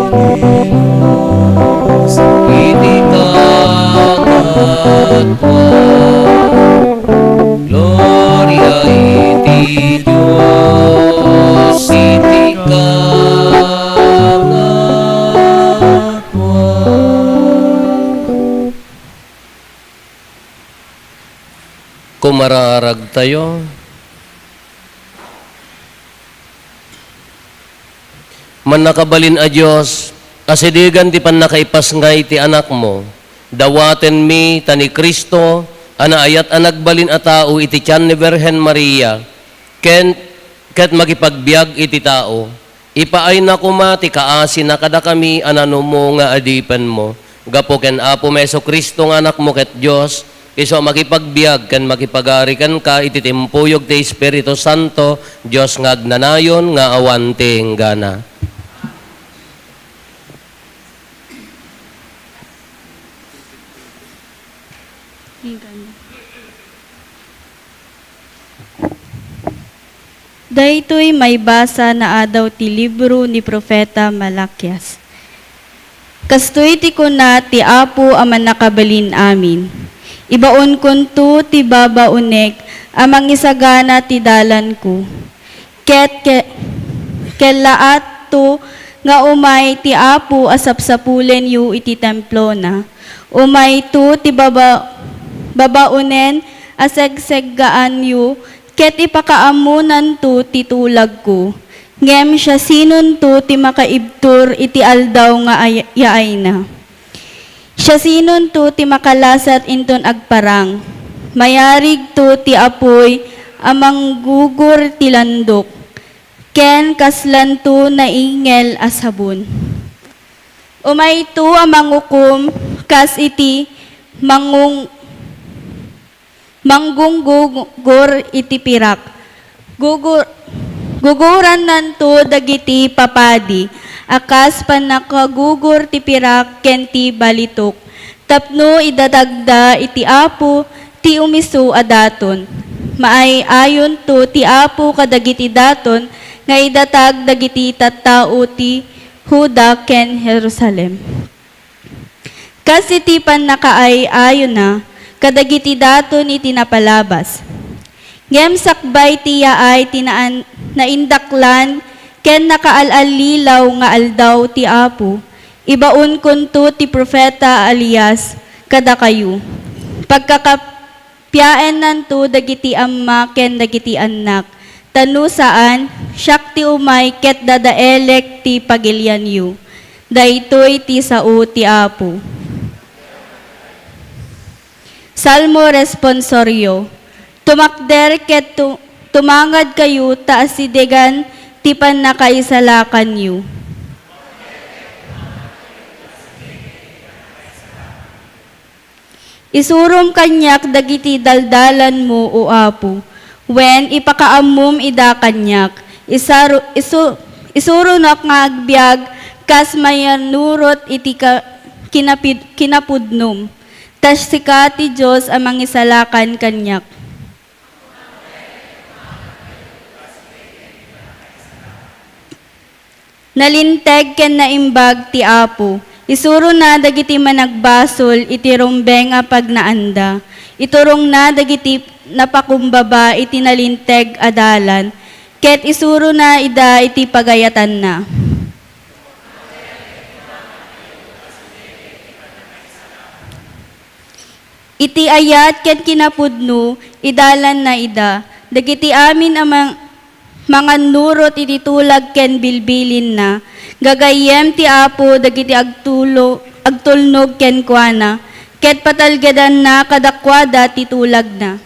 iti Dios iti kaadwan. Gloria iti Dios iti kaadwan. Kumararagtayo. Mannakabalin a Dios, asidegen ti pannakaipasngay ti Anakmo. Dawatenmi ta ni Cristo a naayat a nagbalin a tao iti tian ni Birhen Maria, ken ket makipagbiag iti tao, ipaayna koma ti kaasina kadakami a nanumo nga adipenmo. Gapu ken Apomi Jesu-Cristo nga Anakmo ket Dios, isu a makipagbiag ken makipagari kenka iti timpuyog ti Espiritu Santo, Dios nga agnanayon nga awan ti inggana. Daytoy maibasa naadaw ti libro ni Profeta Malakias. Kastoy ti kuna ti Apo a Mannakabalin-amin, "Ibaonkonto ti babaonek a mangisagana ti dalanko, ket ke-, kellaatto nga umay ti Apo a sapsapulenyo iti templona. Umayto ti baba-, babaonen a segseggaanyo, ket ipakaammonanto ti tulagko. Ngem siasinonto ti makaibtur iti aldaw nga ay-, yaayna? Siasinonto ti makalasat inton agparang? Mayarigto ti apuy a manggugur ti landok, ken kaslanto naingel a sabon. Umayto a mangukom kas iti mangung-, manggunggugur iti pirak. Gugur-, gugurannanto dagiti papadi a kas pannakagugur ti pirak ken ti balitok, tapno idatagda iti Apo ti umisu a daton. Maay-ayonto ti Apo kadagiti daton nga idatag dagiti tattao ti Juda ken Jerusalem, kas iti pannakaay-ayona kadagiti daton iti napalabas. Ngem sakbay ti yaay ti naan-, naindaklan ken nakaal-allilaw nga aldaw ti Apo, ibaonkonto ti profeta a Elias kadakayo. Pagkakap-, piaennanto dagiti amma ken dagiti annak, ta no saan, siak ti umay ket dadaelek ti pagilianyo. Daytoy ti sao ti Apo." Salmo responsorio. Tumakder ket tu-, tumangadkayo ta asidegan ti pannakaisalakanyo. Isurom kaniak dagiti daldalanmo, O Apo, wen ipakaammom ida kaniak. Isaru-, isu-, isuronak nga agbiag kas mayannurot iti ka-, kinapid-, kinapudnom. Ta sika ti Dios a mangisalakan kaniak. Nalinteg ken naimbag ti Apo. Isurona dagiti managbasol iti rumbeng a pagnaanda. Iturongna dagiti napakumbaba iti nalinteg a dalan, ket isurona ida iti pagayatanna. Iti ayat ken kinapudno, idalanna ida. Dagiti amin a mang-, mangannurot iti tulag ken bilbilinna, gagayyem ti Apo dagiti agtulo-, agtulnog kenkuana, ket patalgedanna kadakuada ti tulagna.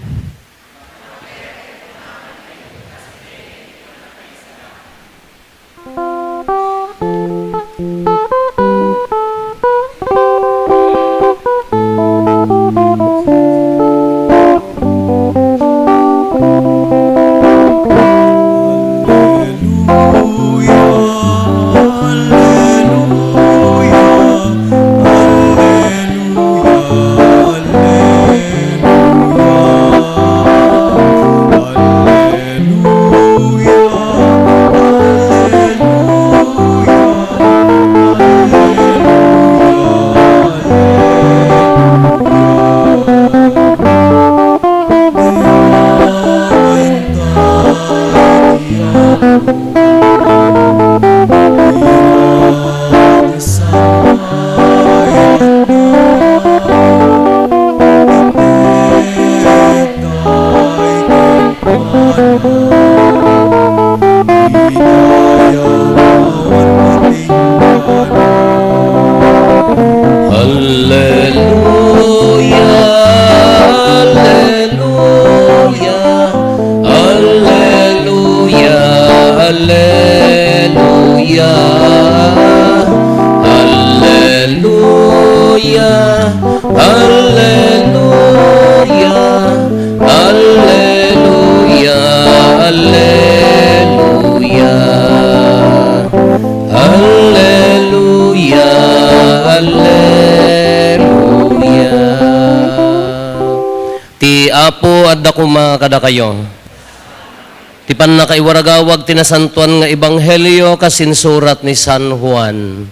Alleluia, alleluia, alleluia, alleluia, alleluia, alleluia, alleluia, alleluia. Alleluia, alleluia. Ti Apo adda koma kadakayo. Ti pannakaiwaragawag ti nasantoan nga ebanghelio kas insurat ni San Juan.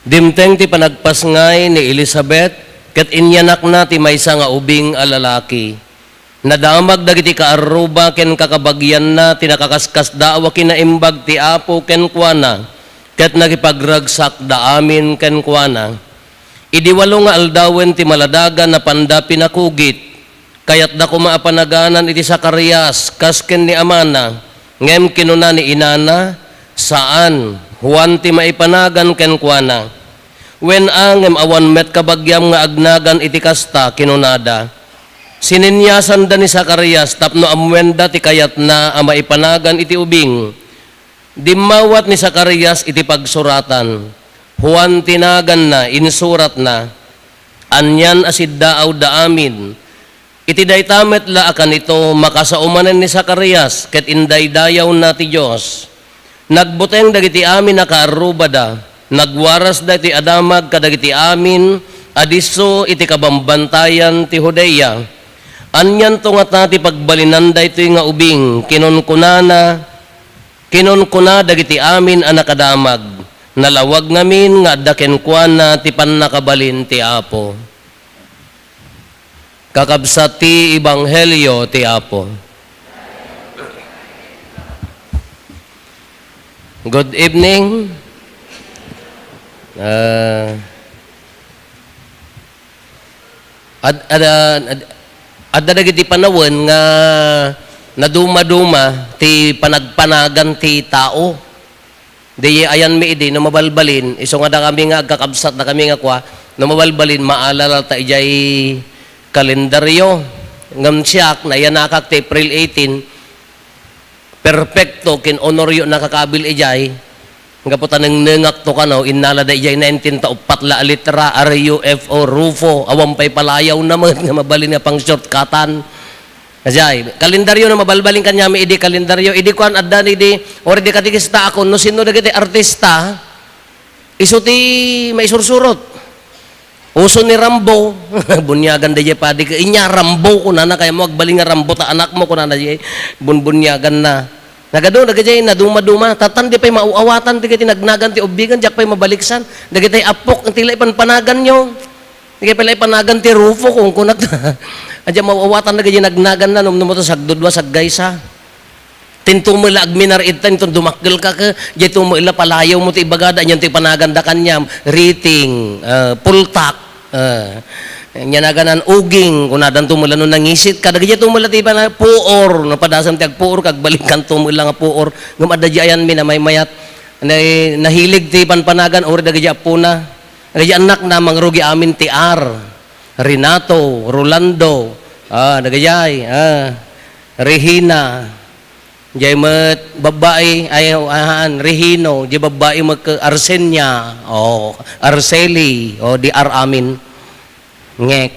Dimteng ti panagpasngay ni Elisabet, ket inyanakna ti maysa nga ubing a lalaki. Nadamag dagiti kaarruba ken kakabagianna ti nakaskasdaaw a kinaimbag ti Apo kenkuana, ket nakipagragsakda amin kenkuana. Idi walo nga aldawen ti maladaga, napanda pinakugit. Kayatda koma a panaganan iti Zacarias kas ken ni amana, ngem kinuna ni inana, "Saan, Juan ti maipanagan kenkuana." "Wen a, ngem awan met kabagiam nga agnagan iti kasta," kinunada. Sininyasanda ni Zacarias tapno ammoenda ti kayatna a maipanagan iti ubing. Dimmawat ni Zacarias iti pagsuratan. Juan ti naganna, insuratna. Anian a siddaawda amin. Iti dayta met la a kanito, makasao manen ni Zacarias ket indaydayawna ti Dios. Nagbuteng dagiti amin a kaarrubada, nagwarasda iti adamag kadagiti amin a disso iti kabambantayan ti Judea. Anianto ngata ti pagbalinanda daytoy nga ubing? Kinunkunana, kinunkuna dagiti amin a nakadamag, "Nalawag ngamin nga adda kenkuana ti pannakabalin ti Apo." Kakabsat ti Ebanghelio ti Apo. Good evening. Ah, ad-, ad-, ad-, adda dagiti panawen nga nadumaduma ti panagpanagan ti tao. Di ayanmi idi no mabalbalin, isu nga dakami nga agkakabsat, dakami nga kua, no mabalbalin, maalala ta idiay kalendaryo. Ngem siak, nayanakak ti April eighteen, perfecto ken Honorio nakakabil idiay. Gapu ta nengnengakto kano, innalada idiay nineteen ta uppat la a litra, R U F O, Rufo, awan pay palayawna met nga mabalin nga pang-shortcutan. Ajay, kalendaryo no mabalbalin kaniami idi kalendaryo, idi kuan adda ni di, or di katikista ako, no sino dagiti artista, isu ti maisursurot. Uso ni Rambo. Bunyagan daydiay padi ket, "Inya, Rambo," kunana, "kayatmo agbalin nga Rambo ta anakmo," kunana daydiay. Bunbunyaganna. Nagadu, dagijay, naduma-duma. Tatan, di pay mauawatan ti, ti nagnagan ti ubbing, diak pay mabaliksan. Dagitay appok, ti la ipanpanaganyo. Di pay la ipanagan ti Rufo, kunkunak. Adda mauawatan dagijay nagnaganna, numnum to, sagdudua, saggaysa. Tinto met la agminar ita, inton dumakkel ka, ke, diay to met la palayawmo ti ibagada, anian ti panaganda kaniam, riting, eh, pultak, eh, ania naganan, uging, kunadanto met la no nangisit ka, dagiti to met la ti pana-, puor, no padasem ti agpuor, kag balikkanto met la nga puor, ngem adda diay ayanmi namaymayat, na-, nahilig ti panpanagan, uri dagiti appona, dagiti annakna, mangrugi amin ti R, Renato, Rolando, ah, dagijay, ah, Regina, Diay met babbai, ay, ahaan, Regino, diay babbai met ket Arsenia, o, Arceli, o, di ar amin. Ngek.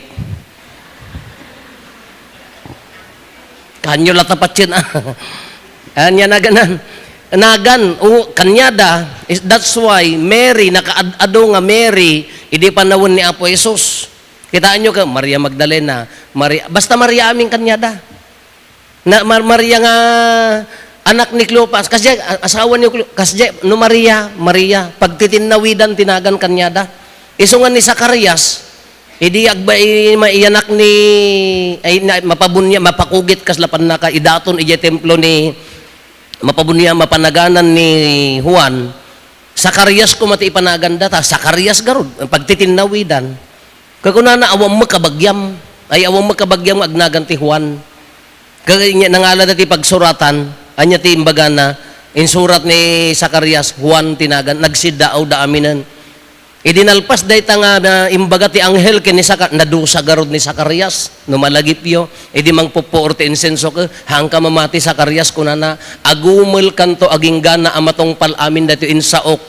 Kanyo la tapatyen, ah. Ania naganan. Nagan, o, kaniada, is, that's why Mary, nakaad-ado nga Mary, idi panawen ni Apo Jesus. Kitaenyo ka, Maria Magdalena, Maria, basta Maria amin kaniada. Na, Mar-, Maria nga anak ni Cleopas, kasdiay, a-, asawa ni Cleo-, kasdiay, no Maria, Maria, pagtitinnawidan ti nagan kaniada. Isu nga ni Zacarias, idi agba-, i-, ma-, iyanak ni, ay, na, mapabunya-, mapakugit kasla pannakaidaton idiay templo ni, mapabunya-, mapanaganan ni Juan, Zacarias koma ti ipanaganda, ta Zacarias garud, pagtitinnawidan. Kakunana, "Awan met kabagiam." Ay, awan met kabagiam nga agnagan ti Juan. Kag-, nya, nangalada ti pagsuratan, ania ti imbagana, insurat ni Zacarias, Juan ti nagan, nagsiddaawda aminen. Idi nalpas dayta nga, na, imbaga ti anghel ken ni Zaca-, nadusa garud ni Zacarias, no malagipyo, idi mangpuppuor ti insenso ke, "Haanka mamati, Zacarias," kunana, "agumelkanto agingga a matungpal amin daytoy insaok."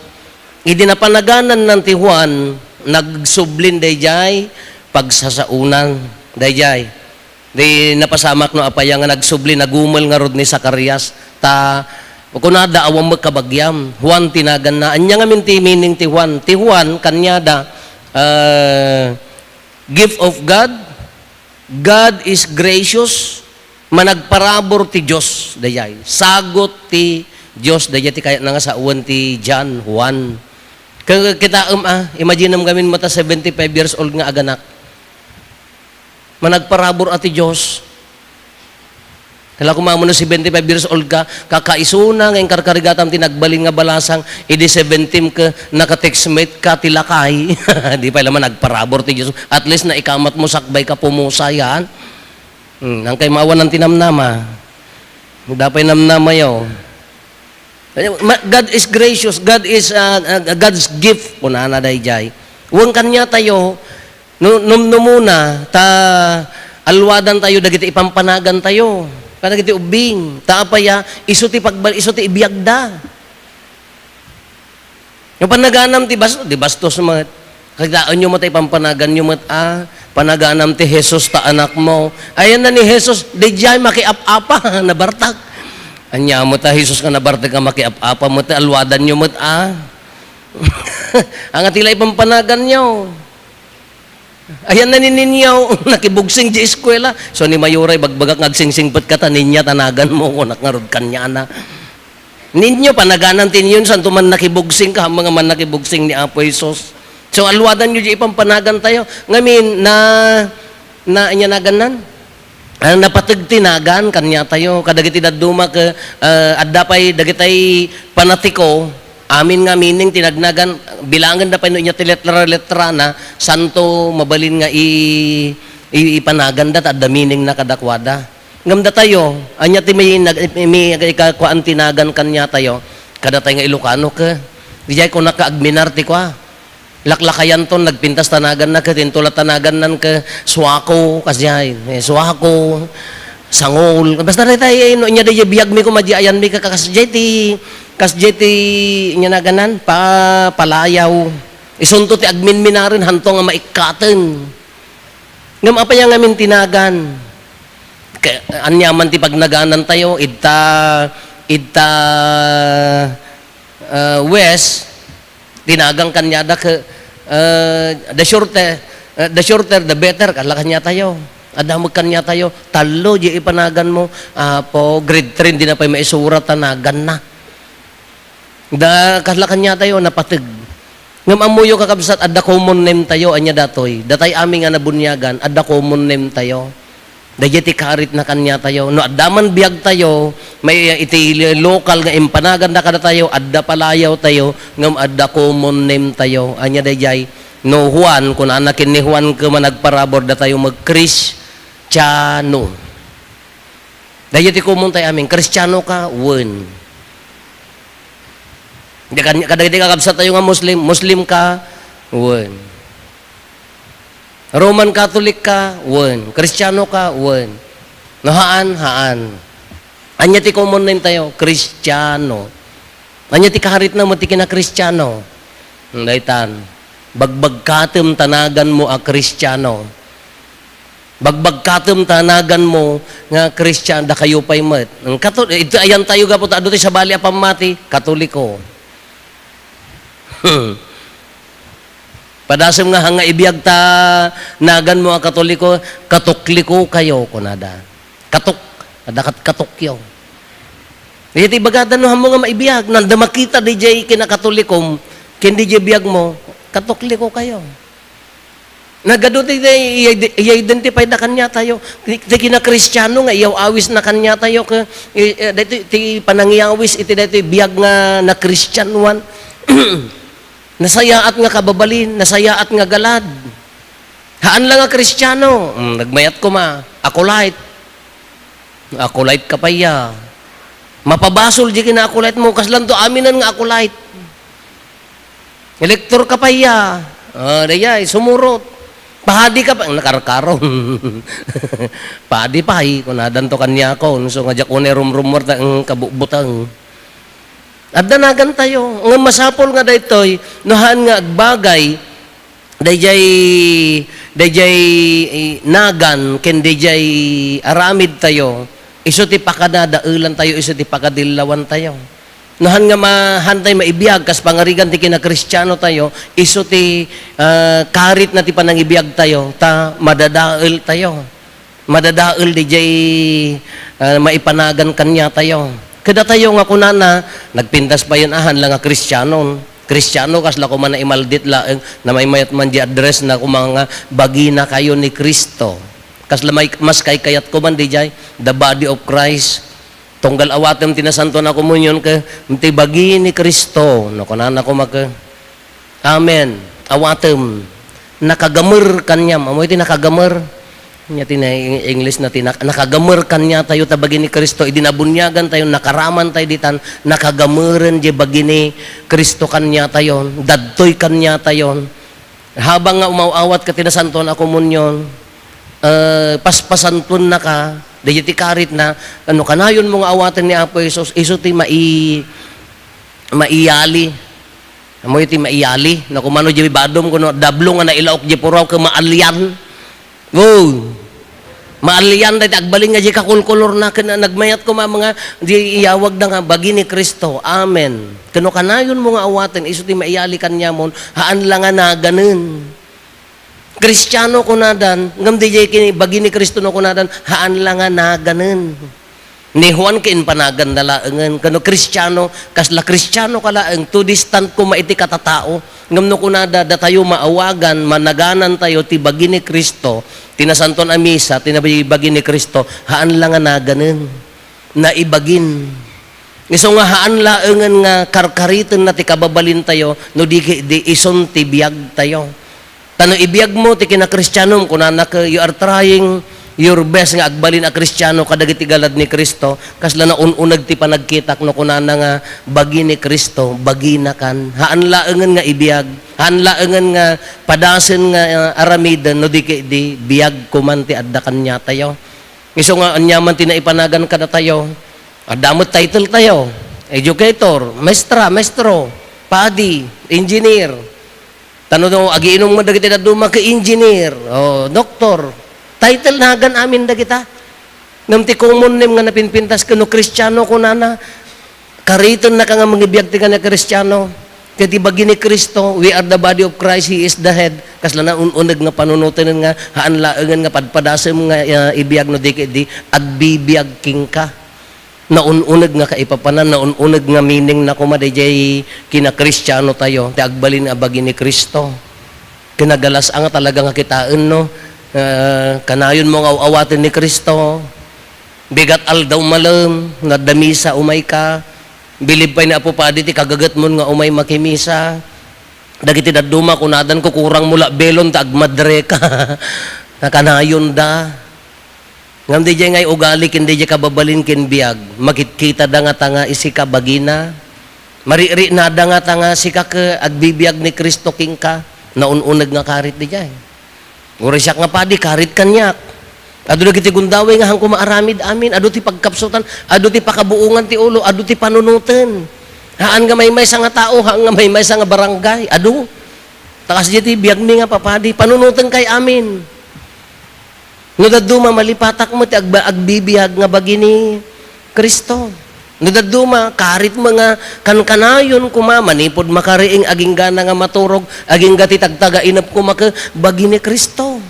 Idi napanagananna ti Juan, nagsublin daydiay pagsasaonan. Daydiay. Di napasamak no apay nga nagsubli, nagumel ngarud ni Zacarias. Ta, kunada, "Awan met kabagiam." Juan ti naganna. Ania ngamin ti meaning ti Juan? Ti Juan, kaniada, ah, gift of God, God is gracious, managparabur ti Dios, daydiay. Sagut ti Dios, daydiay ti kayatna nga sawen ti John, Juan. Ka-, kitaem, ah, imaginem ngamin met a seventy-five years old nga aganak. Managparabur a ti Dios. Kala ko, mamo, no seventy-five years old ka, kakaisuna nga inkarkarigatam ti nagbalin nga balasang, idi seventy-m ka, naka-textmate ka ti lakay. Di pay la managparabur ti Dios. At least, naikamatmo, sakbay ka pumusa, yan. Hmm, nangkay maawanan ti namnama. Dapay namnamayo. Ma-, God is gracious. God is, uh, uh, God's gift, kunana daydiay. Wen kaniatayo, nu-, numnumuna, ta alwadantayo dagiti ipampanagantayo kadagiti ubbing. Ta apay a, isu ti pagbal-, isu ti ibiagda. No panaganam ti bas-, di bastos met. Kitaenyo met ti pampanaganyo met a, panaganam ti Jesus ta anakmo. Ayanna ni Jesus, daydiay makiap-apa, nabartak. Ania met a Jesus nga nabartak nga makiap-apa met, alwadanyo met a. Ania ti la ipampanaganyo. Ayanna ni Ninyo, nakibugsing di eskuela. So, ni Mayoray, bagbagak nga agsingsingpet ka ta Ninya ta naganmo, kunak ngarud kaniana. Ninyo, panaganam ti Ninyo, santo man nakibugsing ka, mga man nakibugsing ni Apo Jesus. So, alwadanyo di ipampanagantayo. Ngamin, na, na, ania nagannan? Ah, napateg ti nagan kaniatayo. Kadagiti dadduma ke, ah, adda pay dagitay panatiko, amin nga meaning ti nagnagan, bilangenda pay no ania ti letra-letrana, santo mabalin nga i-, i-, ipanaganda ta adda meaningna kadakuada. Ngem datayo, ania ti may nag-, may ikakuan ti nagan kaniatayo? Kadatay nga Ilocano ke. Diay kunak agminar ti kua. Laklakayanton, nagpintas ta naganna ket intolat ta nagannan ke suako, kasdiay, eh, suako, sangol. Basta daytay, eh, no, ania daydiay biagmi koma di ayanmi ka, ka-, kasdiay ti, kasdiay ti, ania naganan, pa-, palayaw. Isunto ti agminminaren, hanto nga maikkaten. Ngem apay a ngamin ti nagan? Ke-, ania man ti pagnaganantayo, idta, idta, ah, West, Tinagan kaniada ke, eh, da surte, Eh, the shorter, the better, kasla kaniatayo. Adda met kaniatayo. Tallo, di ipanaganmo. Apo, grade three, di na pay maisurat ta naganna. Da, kasla kaniatayo, napateg. Ngem ammoyo, kakabsat, adda common name tayo, ania datoy. Datay amin nga nabuniagan, adda common name tayo. Daydiay ti karitna kaniatayo. No adda man biagtayo, may iti local nga impanaganda kadatayo, adda palayawtayo, ngem adda common name tayo. Ania daydiay? No Juan, kunana ken ni Juan ket managparabur, datayo met Kristiano. Daydiay ti common tayo amin, Kristiano ka? Wen. Di kan-, kadagiti kakabsat tayo nga Muslim, Muslim ka? Wen. Roman Catholic ka? Wen. Kristiano ka? Wen. No, haan, haan. Ania ti common name tayo? Kristiano. Ania ti karitna met ti kinakristiano? Hmm, daytan. Bagbagkatem ta naganmo a Kristiano. Bagbagkatem ta naganmo nga Kristian, dakayo pay met. Ang Kato-, ito, ayan tayo gapu ta adu ti sabali a pammati, Katoliko. Padasem nga, nga ibiag ta naganmo a Katoliko, Katokliko kayo, kunada. Katok, adda kat-, katokyo. Iti bagada no hammo nga maibiag, nanda makita didiay kinakatolikom, ken didiay biagmo, Katokliko kayo. Nagadu ti, ti i-, i-identify da kaniatayo. Ti, ti kinakristiano nga iyaw-awis na kaniatayo, ke, i-, eh, daytoy ti panangiyawis iti daytoy biag nga nakristianoan. Nasayaat nga kababalin, nasayaat nga galad. Haan la nga Kristiano, mm, nagmayat koma, Acolyte. Acolyte ka pay ya. Mapabasol di kina-Acolyte mo, kaslanto aminan nga Acolyte. Elector ka pay ya. Ah, dayay, sumurot. Padi ka pa, nakarkaron. Padi pay, kunadanto kaniakon. So, nga diak unay rumrumor ta, ang kabubutang. Adda nagantayo. Nga masapul nga daytoy, no haan nga agbagay, dayjay, dayjay, eh, nagan, ken dayjay aramid tayo, isu ti pakadadaelan tayo, isu ti pakadillawan tayo. No haan nga ma-, haan tayo maibiag, kas pangarigan ti kinakristiano tayo, isu ti, ah, karit na ti panangibiag tayo, ta madadael tayo. Madadael didiay, ah, maipanagan kaniatayo. Kadatayo nga kunana, nagpintas payen a haan la nga Kristianon. Kristiano, kasla koma naimaldit laeng, namaymayat man di address na koma nga bagina kayo ni Cristo. Kasla may, mas kaykayat ko man didiay, the body of Christ. Tunggal awatem ti nasanto a komunion ke, ti bagi ni Cristo. No, kunana koma ke, Amen. Awatem. Nakagamer kaniam. Ammo iti nakagamer? Nya ti na-, English na ti nak-, nakagamer kaniatayo ta bagi ni Cristo. Idi nabuniagan tayo, nakaraman tayo ditan, nakagameren di bagi ni Cristo kaniatayon. Dadtoy kaniatayon. Habang nga umaw-awat ka ti nasantuan a komunion, eh, paspasantuennaka, dayjay ti karit na, ano, kanayon mo nga awaten ni Apo Jesus, isu ti mai-, maiyali. Ammo iti maiyali, no, kumano di badom, kuno dablo nga nailaok di puraw, ke maalian. Wow! Maalian, dayta agbalin nga di kakulkulor na, ken nagmayat ko, ma-, mga di iyawag na nga, bagi ni Cristo. Amen. Kano kanayon mo nga awaten, isu ti maiyali kaniamon, haan la nga naganen. Kristiano kunadan, ngem didiay kini bagi ni Cristo no kunadan, haan la nga naganen. Ni Juan ket impanaganda laengen, kano Kristiano, kasla Kristiano ka laeng, too distant koma iti katatao. Ngem no kunada, datayo maawagan, managanan tayo ti bagi ni Cristo, ti nasantuan a misa, ti nabagi ni Cristo, haan la nga naganen. Naibagin. Isu nga haan laengen nga karkariten na ti kababalin tayo, no di, di isun ti biag tayo. Ta no ibiag mo ti kinakristianom, kunana ke, you are trying your best nga agbalin a Kristiano kadagiti galad ni Cristo, kasla naun-uneg ti panagkitak no kunana nga, "Bagi ni Cristo, bagina kan." Haan laengen nga ibiag, haan laengen nga padasen nga, ah, aramiden, no di ket di biag koman ti adda kaniatayo. Isu nga aniaman ti naipanagan kadatayo, adda met title tayo, educator, maestra, maestro, padi, engineer. Ta no, no, agiinum nga dagiti dadduma ket engineer, o, doktor. Title nagan amin dagita. Ngem ti common name nga napinpintas ken no Kristiano kunana, karitennaka nga mangibiag ti kaniak Kristiano. Ket ti bagi ni Cristo, "We are the body of Christ, He is the head." Kasla naun-uneg nga panunoten nga, haan laengen nga padpadasem nga, ah, ibiag no di ket di agbibiag kenka. Naun-uneg nga kaipapanan, naun-uneg nga meaning na koma dayjay kina-Kristiano tayo, ti agbalin a bagi ni Cristo. Kinagalas-a nga talaga nga kitaen, no? Ah, kanayon mo nga aw-awaten ni Cristo. Bigat aldaw malem, no adda misa, umay ka. Bilib pay ni Apo Padi ti kagagetmon nga umay makimisa. Dagiti dadduma, kunadan, kukurang mo la belon ta agmadre ka. Nakanayon da. Ngem dayjay nga ugali ken dayjay kababalin ken biag, makitkitada ngata nga isika bagina. Maririnada ngata nga sika ket agbibiag ni Cristo kenka. Naun-uneg nga karit dayjay. Uray siak nga padi, karit kaniak. Adu dagiti gundaway nga haan koma aramid amin. Adu ti pagkapsutan, adu ti pakabuongan ti ulo, adu ti panunoten. Haan nga maymaysa nga tao, haan nga maymaysa nga barangay. Adu. Ta kasdiay ti biagmi nga papadi, panunotenkayo amin. No dadduma, malipatak met ti agba-, agbibiag nga bagi ni Cristo. No dadduma, karit met nga kankanayon koma, manipud makariing, agingga na nga maturog, agingga ti tagtagainep koma ket bagi ni Cristo.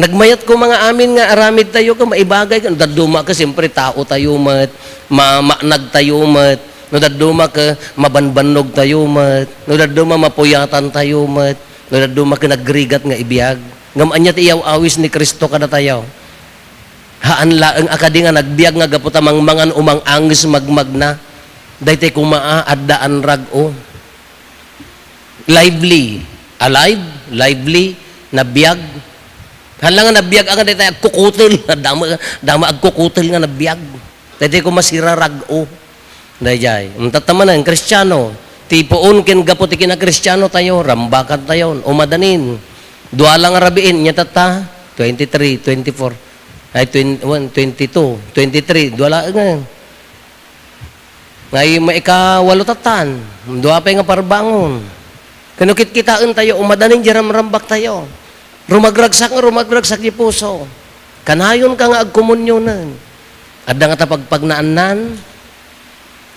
Nagmayat koma nga amin nga aramid tayo ket maibagay, no dadduma ket siyempre tao tayo met, ma-, maanag tayo met, no dadduma ket mabanbannog tayo met, no dadduma mapuyatan tayo met, no dadduma ket nagrigat nga ibiag. Ngem ania ti iyaw-awis ni Cristo kadatayo? Haan laeng a kadi nga nagbiag nga gapu ta mangmangan o mang-anges magmagna. Daytoy koma a adda anrag-o. Lively. Alive, lively, nabiag. Haan la nga nabiag, anga daytoy agkukutel. Dama, dama agkukutel nga nabiag. Daytoy koma sirarag-o. Dayjay. Intatta manen, Kristiano. Ti puon ken gapu ti kina-Kristiano tayo, rambakan tayo. O madanin. Dua la nga rabiin, nia tatta, twenty-three, twenty-four. Ay, twenty-one, twenty-two, twenty-three, dua laeng nga. Nga i-, maikawalo tattan, dua pay nga parbangon. Ken no kitkitaen tayo, o madanin di ramrambak tayo. Rumagragsak nga rumagragsak ti puso. Kanayon ka nga agkomunionen. Adda ngata pagpagnaannan.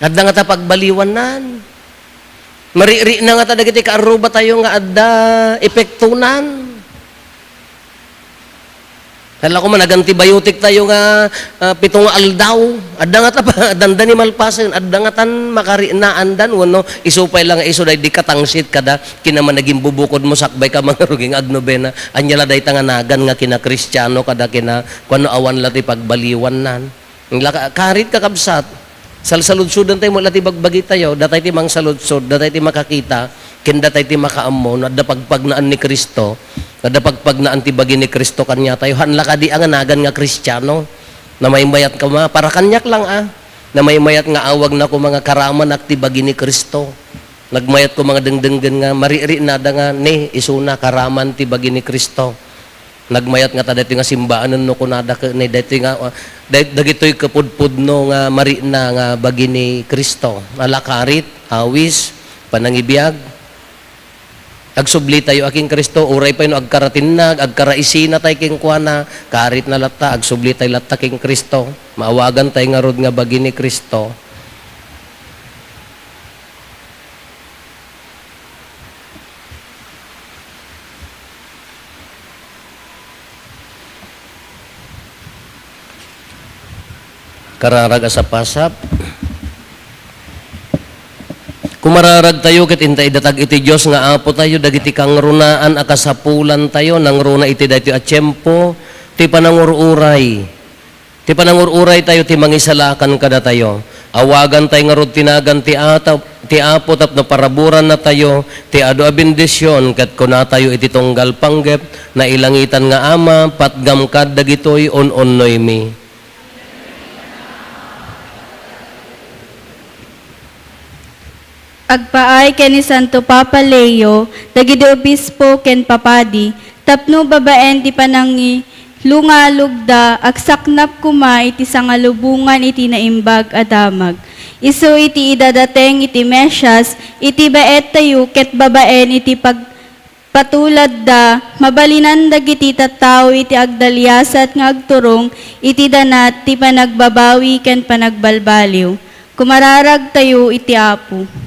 Adda ngata pagbaliwannan. Maririna ngata dagiti kaarruba tayo nga adda epektonan. Hala koma, nag-antibiotic tayo nga, ah, pito nga aldaw. Adda ngata pa, dandani malpasen. Adda ngatan makarinaandan. Wenno, isu pay la nga isu daydi katangsit kada kinamanagimbubukod mo, sakbay ka mangarugi nga agnobena. Ania la dayta nga nagan nga kina-Kristiano kada kina, kuano, awan la ti pagbaliwannan. Laka-, karit, kakabsat, salsaludsodan tayo, mo la ti bagbagi tayo, datay ti mangsaludsod, datay ti makakita, ken datay ti makaammo, no adda pagpagnaan ni Cristo, no adda pagpagnaan ti bagi ni Cristo kaniatayo, haan la kadi a nga nagan nga Kristiano. Namaymayat koma, para kaniak lang, ah, namaymayat nga awagna koma nga karamanak ti bagi ni Cristo. Nagmayat koma nga dengdenggen nga maririnada nga, ni, isuna, karaman ti bagi ni Cristo. Nagmayat ngata daytoy nga simbaanen no kunada ket ni daytoy nga, ah, day-, dagitoy kapudpudno nga marina nga bagi ni Cristo. Alakarit, awis, panangibiag. Agsubli tayo a ken Cristo, uray pay no agkaratinnag, agkaraisina tay kenkuana, karit na latta, agsubli tay latta ken Cristo. Maawagan tay ngarud nga bagi ni Cristo. Kararag a sapasap. Kumararag tayo ket inta idatag iti Dios nga Apo tayo dagiti kangrunaan a kasapulan tayo nangruna iti daytoy a tiempo ti panangur-uray. Ti panangur-uray tayo ti mangisalakan kadatayo. Awagan tayo ngarud ti nagan ti atap-, ti Apo tapno paraburanna tayo ti adu a bendision, ket kuna tayo iti tunggal panggep, "Nailangitan nga Ama, patgam kad dagitoy un-unnoymi." Agpaay ken ni Santo Papa Leo dagiti obispo ken papadi tapno babaen ti panangilungalugda, agsaknap koma iti sangalubongan iti Naimbag a Damag. Isu iti idadateng iti Mesias iti baettayo ket babaen iti pag-, patuladda, mabalinan dagiti tattao iti agdaliasat nga agturong iti danat ti panagbabawi ken panagbalbaliw. Kumararagtayo iti Apo.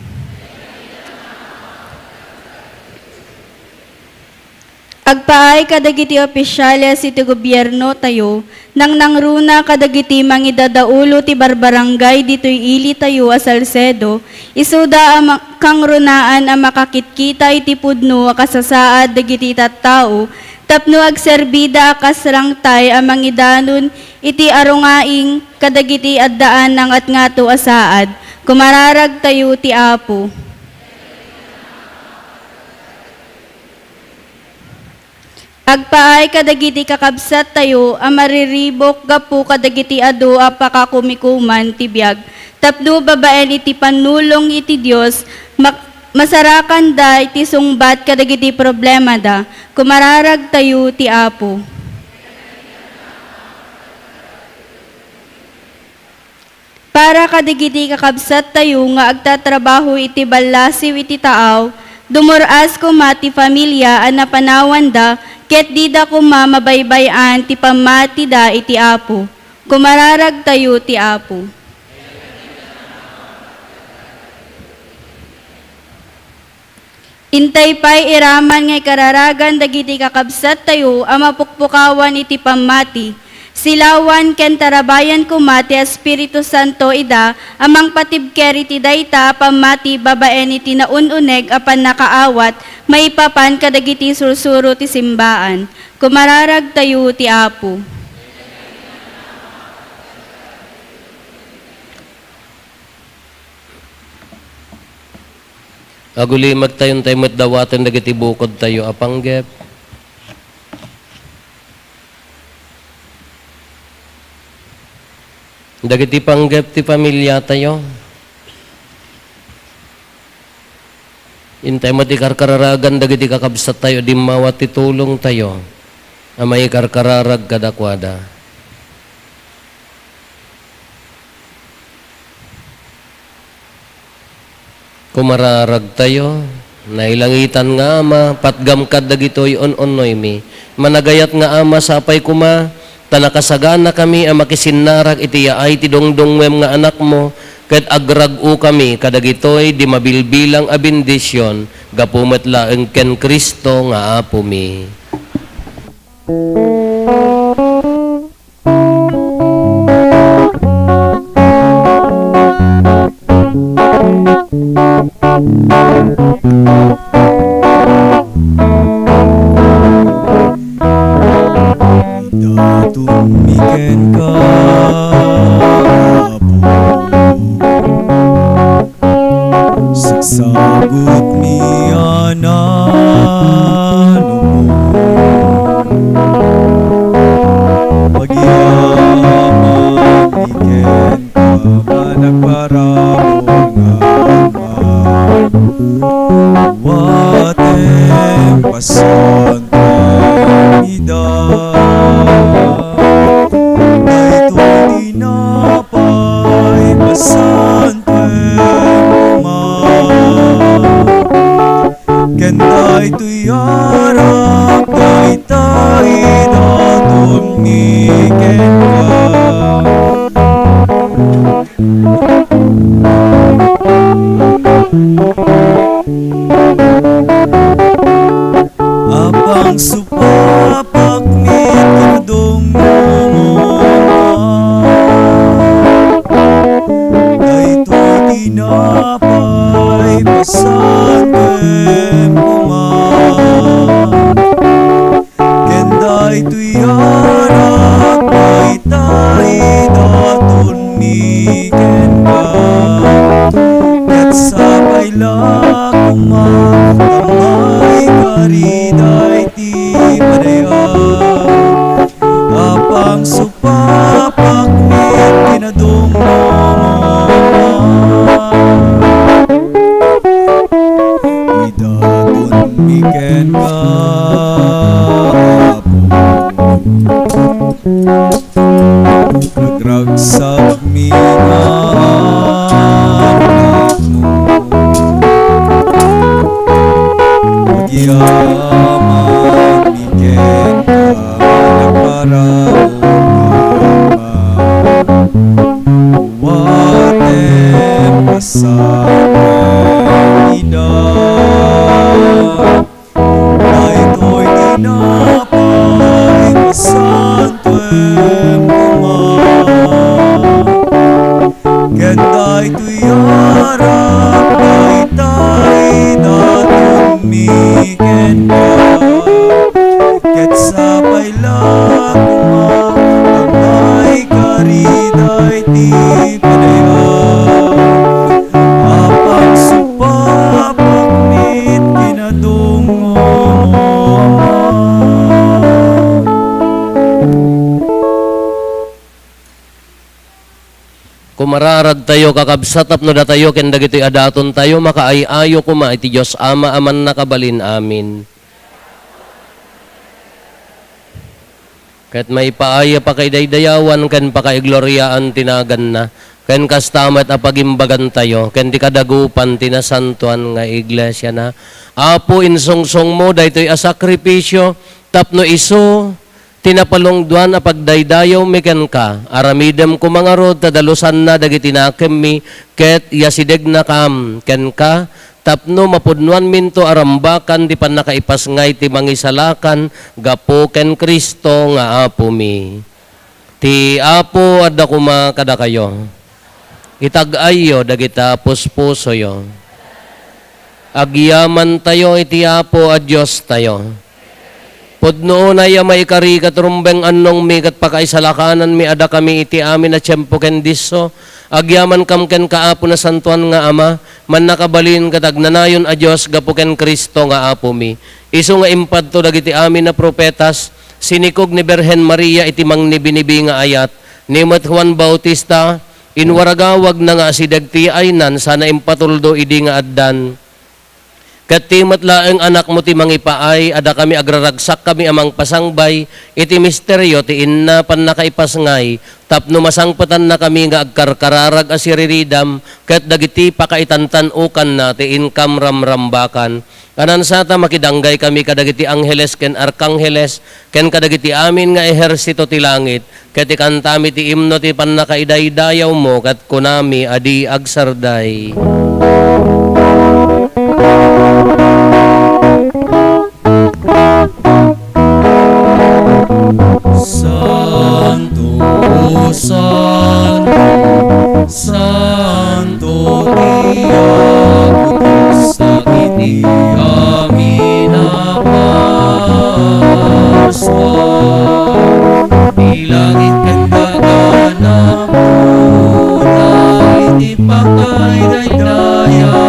Agpaay kadagiti ofisiales iti gobiernotayo, nangnangruna kadagiti mangidadaulo ti barbarangay ditoy ilitayo a Salcedo, isuda a ma-, kangrunaan a makakitkita iti pudno a kasasaad dagiti tattao tapno agserbida a kas rangtay a mangidanon iti arungaing kadagiti addaan a ngatngato a saad. Kumararagtayo ti Apo. Agpaay kadagiti kakabsattayo a mariribuk gapu kadagiti adu a pakakumikuman ti biag, tapno babaen iti pannulong iti Dios, mak-, masarakanda iti sungbat kadagiti problemada. Kumararagtayo ti Apo. Para kadagiti kakabsattayo nga agtatrabaho iti ballasiw iti taaw, dumur-as koma ti familia a napanawanda ket dida koma mabaybay-an ti pammatida iti Apo. Kumararagtayo ti Apo. Intay pay iraman nga ikararagan dagiti kakabsattayo a mapukpukawan iti pammati, silawan ken tarabayan koma ti Espiritu Santo ida a mangpatibker iti dayta a pammati babaen iti naun-uneg a pannakaawat maipapan kadagiti sursuro ti simbaan. Kumararagtayo ti Apo. Agulimagtayo, intay met dawaten dagiti bukodtayo a panggep. Dagiti panggep ti familiatayo. Intay met ikarkararagan dagiti kakabsattayo a dimmawat ti tulongtayo a maikarkararag kadakuada. Kumararagtayo, nailangitan nga Ama, patgam kad dagitoy un-unnoymi. Managayat nga Ama, sapay koma, ta nakasaganakami a makisinnarak iti yaay ti dungdungngoem nga Anakmo, ket agrag-okami kadagitoy di mabilbilang a bendision, gapu met laeng ken Cristo nga Apomi. Idatonmi kenka, Apo. Sagsagutmi a nanunot. Agyamankami kenka, managparabur nga Ama. Awatem pasantoem ida. Daytoy ti napay pasantoem koma. Ken daytoy a rap dayta idatonmi kenka. A pangsupapakmi ti dungdungonka. Daytoy ti napay pasantoem koma. Ken daytoy a rap dayta idatonmi kenka. Ket sapay la koma a maikari dayta ti padayaw a pangsupapakmi ti nadungdungonka. Idatonmi kenka, Apo. Nagragsakmi nga anakmo. Agyamanmi kenka, managparabur nga Ama. Awatem pasantoem ida. Ken daytoy a ragdaytay, datonmi kenka, ket sapay la koma a maikari daydi panayaw a pangsupapakmi iti kinadungomo, Ama. Kumararagtayo, kakabsat, tapno datayo ken dagitoy a datontayo makaay-ayo koma iti Dios Ama a Mannakabalin. Amen. Ket maipaay a pakaidaydayawan ken pakaigloriaan ti naganna, ken kasta met a pagimbagantayo ken ti kadagupan ti nasantoan nga iglesiana. Apo, insungsongmo daytoy a sakrifisio tapno isu ti napalungdoan a pagdaydayawmi kenka. Aramidem koma ngarud ta dalusanna dagiti nakemmi ket yasidegnakam kenka, tapno mapudnoanminto a rambakan ti pannakaipasngay ti Mangisalakan gapu ken Cristo nga Apomi. Ti Apo adda koma kadakayo. Itag-ayyo dagita puspusoyo. Agyamantayo iti Apo a Diostayo. Pudno unay a maikari ket rumbeng annongmi ket pakaisalakananmi a dakami iti amin a tiempo ken disso, agyamankam kenka, Apo, Nasantoan nga Ama, Mannakabalin ket Agnanayon a Dios gapu ken Cristo nga Apomi. Isu nga impadto dagiti amin a profetas, sinikog ni Birhen Maria iti mangnibinibi nga ayat, ni met Juan Bautista, inwaragawagna nga asideg ti aynan sana impatuldo idi nga addan. Ket ti met laeng Anakmo ti mangipaay a dakami agraragsakkami a mangpasangbay iti misterio ti inna pannakaipasngay, tapno masangpetannakami nga agkarkararag a siriridam ket dagiti pakaitantan-okanna ti inkam ramrambakan. Kanansata, makidanggay kami kadagiti angheles ken arkangheles ken kadagiti amin nga ehersito ti langit, ket ikantami ti imno ti pannakaidaydayawmo, ket kunami a di agsarday. Santo, santo, santo ti Apo Dios dagiti amin a parsua. Ti langit ken daga napudno iti pakaidaydayaw.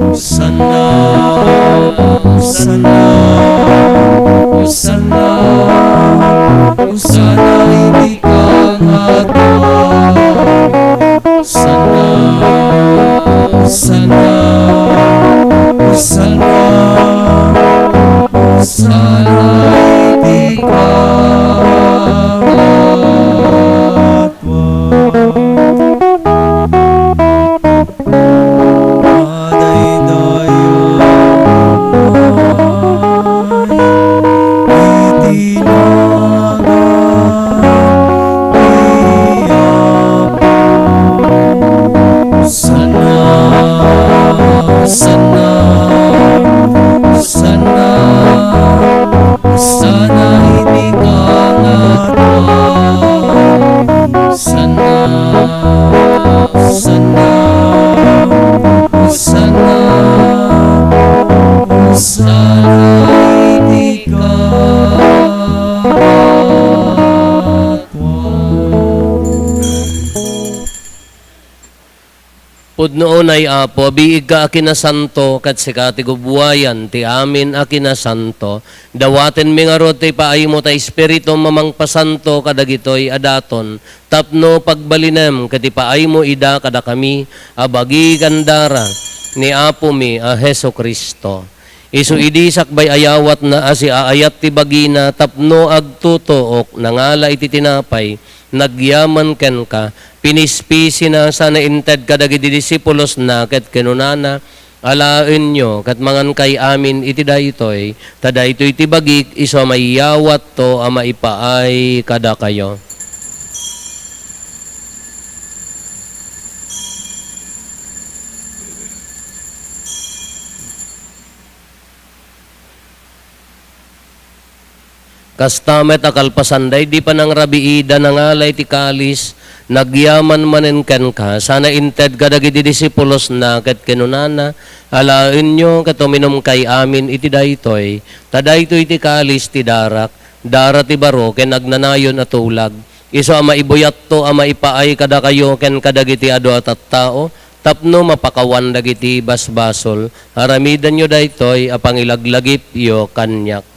Hosanna, Hosanna, Hosanna, Hosanna iti kangatoan. Hosanna, Hosanna, Hosanna, Hosanna iti kangatoan. Madaydayaw iti nagan ti Apo. Hosanna, Hosanna, Hosanna, Hosanna iti kangatoan. Hosanna, Hosanna, Hosanna, Hosanna iti kangatoan. Pudno unay, Apo, biigka a kinasanto, ket sika ti gubuayan ti amin a kinasanto. Dawatenmi ngarud ti paaymo ta Espiritum a mangpasanto kadagitoy a daton, tapno pagbalinem ket ipaaymo ida kadakami a bagi ken dara ni Apomi a Jesu-Cristo. Isu idi sakbay ayawatna a siaayat ti bagina tapno agtutuok, nangala iti tinapay, nagyaman kenka, pinispisina sana inted kadagiti disipulosna ket kinunana, "Alaenyo ket mangankay amin iti daytoy, ta daytoy ti bagik isu a maiyawatto a maipaay kadakayo." Kasta met a kalpasan daydi panangrabiida, nangala iti kalis, Nagyaman manen kenka, sana inted kadagiti disipulosna ket kinunana, "Alaenyo ket uminumkay amin iti daytoy, ta daytoy ti kalis ti darak, dara ti baro ken agnanayon a tulag. Isu a maibuyatto a maipaay kadakayo ken kadagiti adu a tattao, tapno mapakawan dagiti basbasol. Aramidenyo daytoy a pangilaglagipyo kaniak."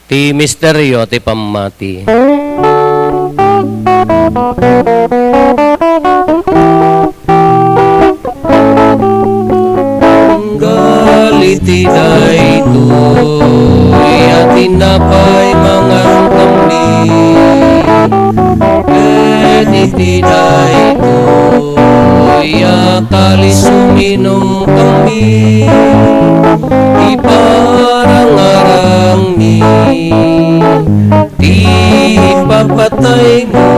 Ti misterio ti pammati. Tunggal iti daytoy a tinapay mangankammi, ket iti daytoy a kalis uminumkammi, iparangarangmi ti ipapataymo,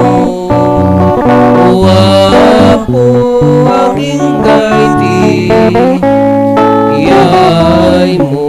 O Apo, agingga iti iyaymo.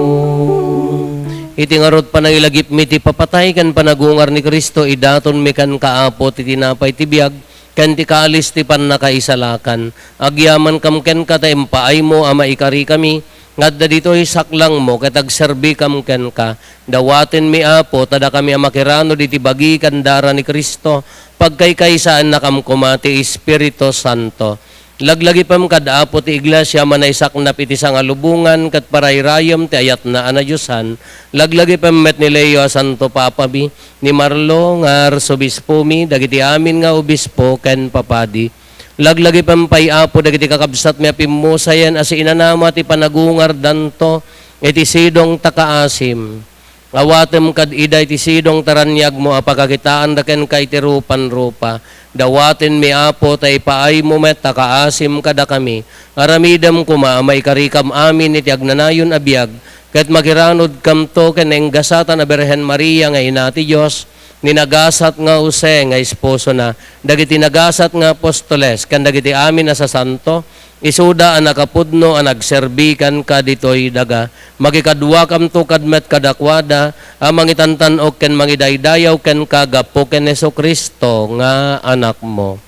Iti ngarud panangilagipmi ti papatay ken panagungar ni Cristo, idatonmi kenka, Apo, ti tinapay ti biag ken ti kalis ti pannakaisalakan. Agyamankam kenka ta impaaymo a maikarikami nga adda ditoy saklangmo ket agserbikam kenka. Dawatenmi, Apo, ta dakami a makiranod iti bagi ken dara ni Cristo, pagkaykaysaennakam koma ti Espiritu Santo. Laglagipem kad Apo ti iglesia a manaisaknap iti sangalubongan ket parayrayem ti ayatna a nadiosan. Laglagipem met ni Leo a Santo Papami, ni Marlo nga arsobispomi, dagiti amin nga obispo ken papadi. Laglagipem pay, Apo, dagiti kakabsatmi a pimmusayen a siinanama ti panagungardanto iti sidong ta kaasim. Awatem kad ida iti sidong ta raniagmo a pakakitaanda kenka iti rupan-rupa. Dawatenmi, Apo, ta ipaaymo met a kaasim kadakami. Aramidem koma a maikarikam amin iti agnanayon a biag, ket makiranudkamto ken nainggasatan a Birhen Maria nga Ina ti Dios, ni nagasat nga Jose nga esposona, dagiti nagasat nga apostoles, ken dagiti amin a sasanto, isuda a nakapudno a nagserbi kenka ditoy daga. Makikaduakamto kad met kadakuada a mangitantan-ok ken mangidaydayaw kenka gapu ken Jesu-Cristo nga Anakmo.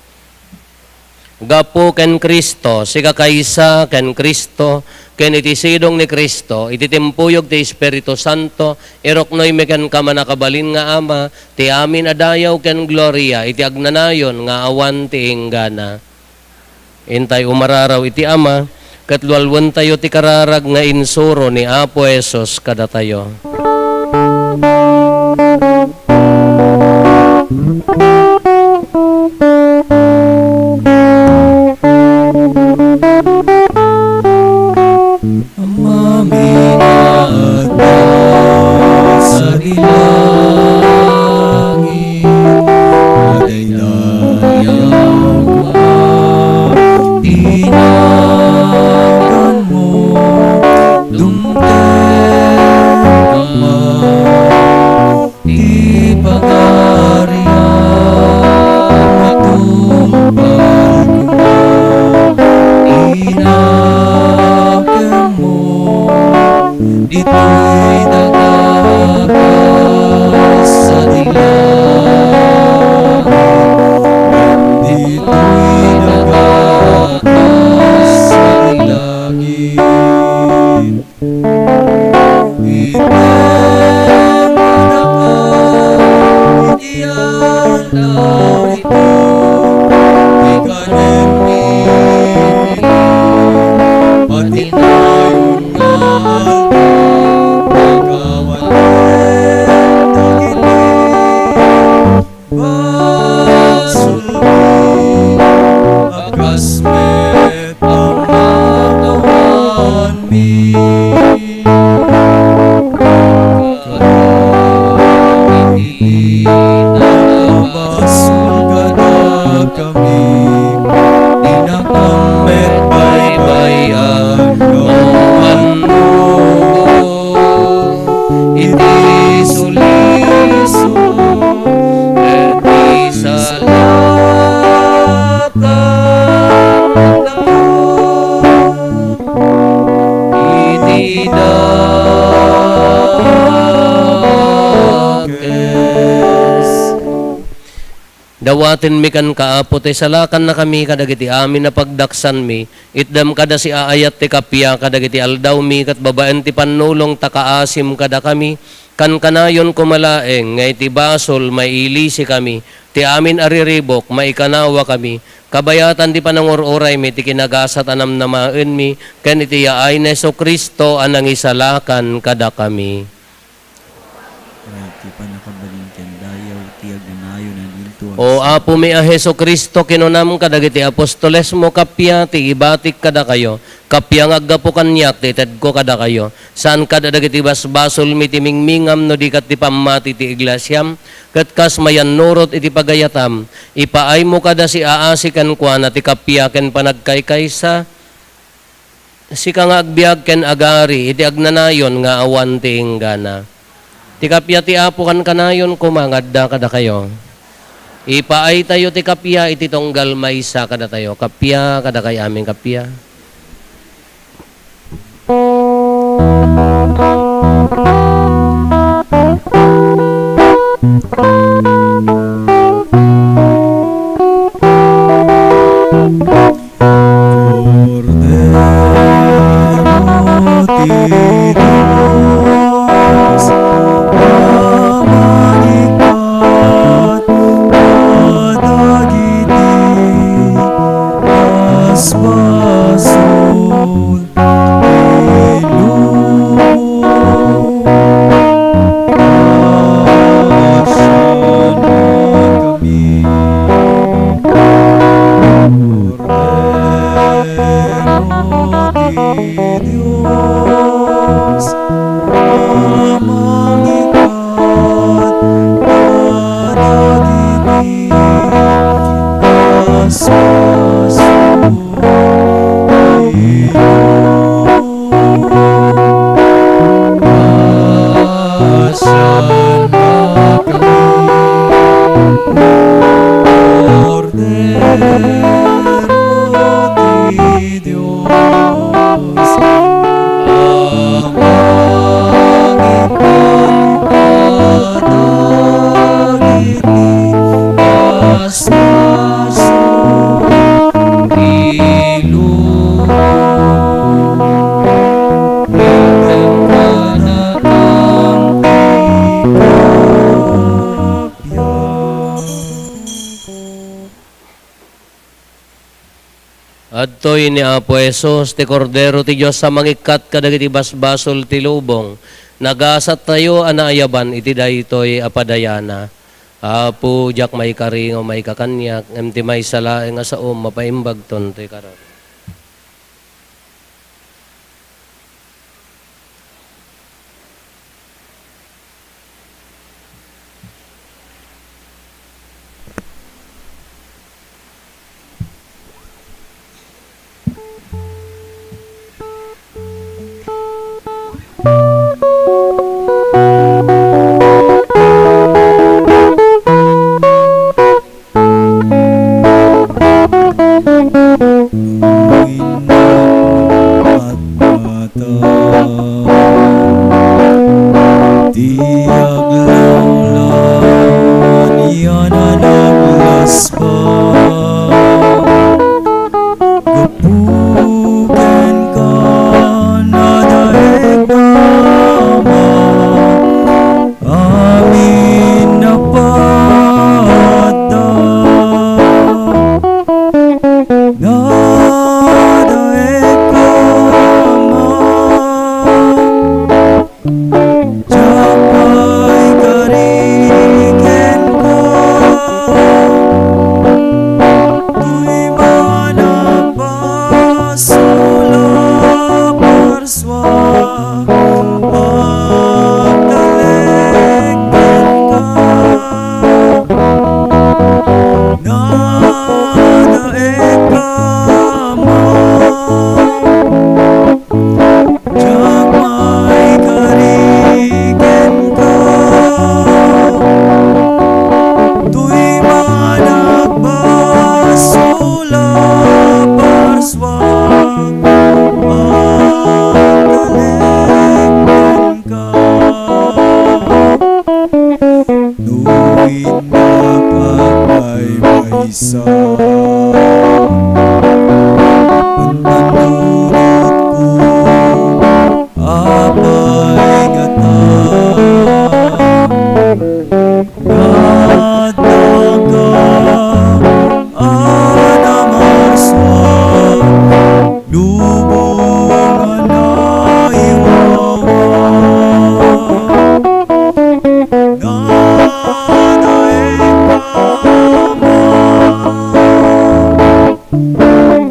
Gapu ken Cristo, sikakaysa ken Cristo, ken iti sidong ni Cristo, iti timpuyog ti Espiritu Santo, iruknoymi kenka, mannakabalin nga Ama, ti amin a dayaw ken gloria iti agnanayon nga awan ti inggana. Intay umararaw iti Ama, ket lualuentayo ti kararag nga insuro ni Apo Jesus kadatayo. Amami nga adda sadi langit, madaydayaw koma ti naganmo, dumteng koma ti pagarian. Dawatenmi kenka, Apo, ta isalakannakami kadagiti amin a pagdaksanmi. Itdem kada siaayat ti kappia kadagiti aldawmi, ket babaen ti pannulong ta kaasim kadakami. Kankanayon koma laeng nga iti basol, mailisikami. Ti amin a riribuk, maikanawakami. Kabayatan ti panangur-uraymi ti kinagasat a namnamaenmi, ken iti yaay ni Jesu-Cristo a nangisalakan kadakami. Iti pannakabalin ken dayaw ti agnanayon a nagdindua. O Apomi a Jesu-Cristo, kinunam kadagiti apostolesmo, kappia ti ibatik kadakayo, kappia nga aggapu kaniak ti itedko kadakayo. Saan kadagiti basbasolmi ti mingmingam no di ket ti pammati ti iglesiam, ket kas mayannurot iti pagayatam, ipaaymo kada siaasi kenkuana ti kappia ken panagkaykaysa. Sika nga agbiag ken agari iti agnanayon nga awan ti inggana. Ti kappia ti Apo kankanayon koma nga adda kadakayo. Ipaaytayo ti kappia iti tunggal maysa kadatayo. Kappia kadakay amin, kappia. Kordero ti Dios, a mangikkat kadagiti basbasol ti lubong. Pasiannakami. Kordero ti Dios, a mangikkat kadagiti basbasol ti lubong. Pasiannakami. Kordero ti Dios, a mangikkat kadagiti basbasol ti lubong. Itedka kadakami ti kappia. Adtoy ni Apo Jesus, ti Kordero ti Dios a mangikkat kadagiti basbasol ti lubong. Nagasattayo a naayaban iti daytoy a padayana. Apo, diak maikari nga maikakaniak, ngem ti maysa laeng a saom, mapaimbagton toy kararag.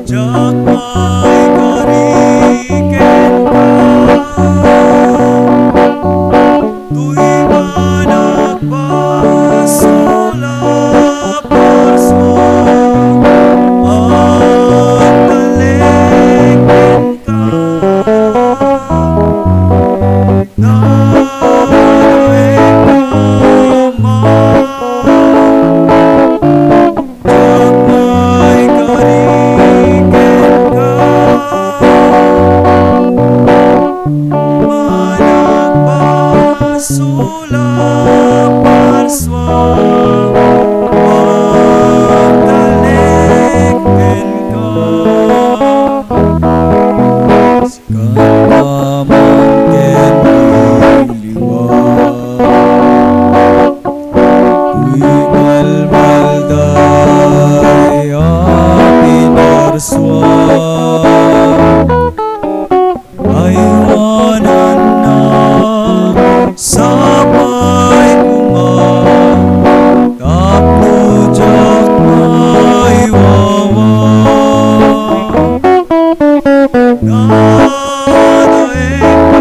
Diak maikari kenka, toy managpasul a parsua, agtalek kenka. Nadaek, Ama, diak maikari kenka, managpasul a parsua, agtalek kenka. Sika man ken liwa, toy balbalday a pinarsua, aywanannak sapay koma, tapno diak maiwawa. Nadaek, Ama.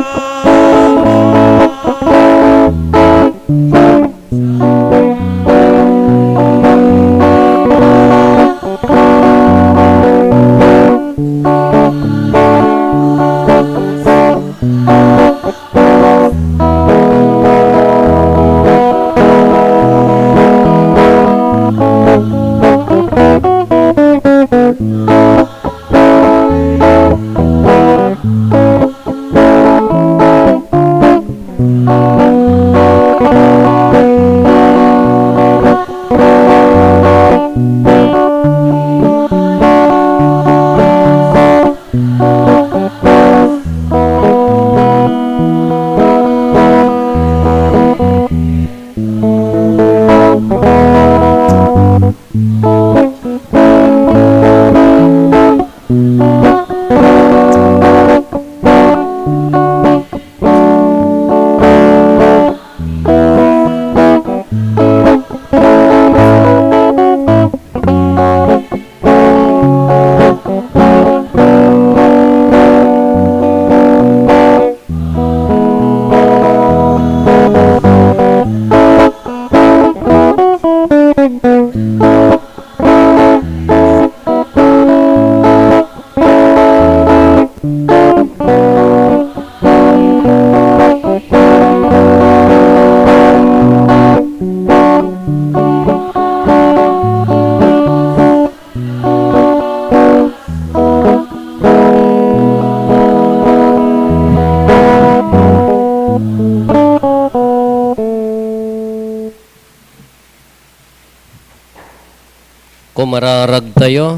Kumararagtayo.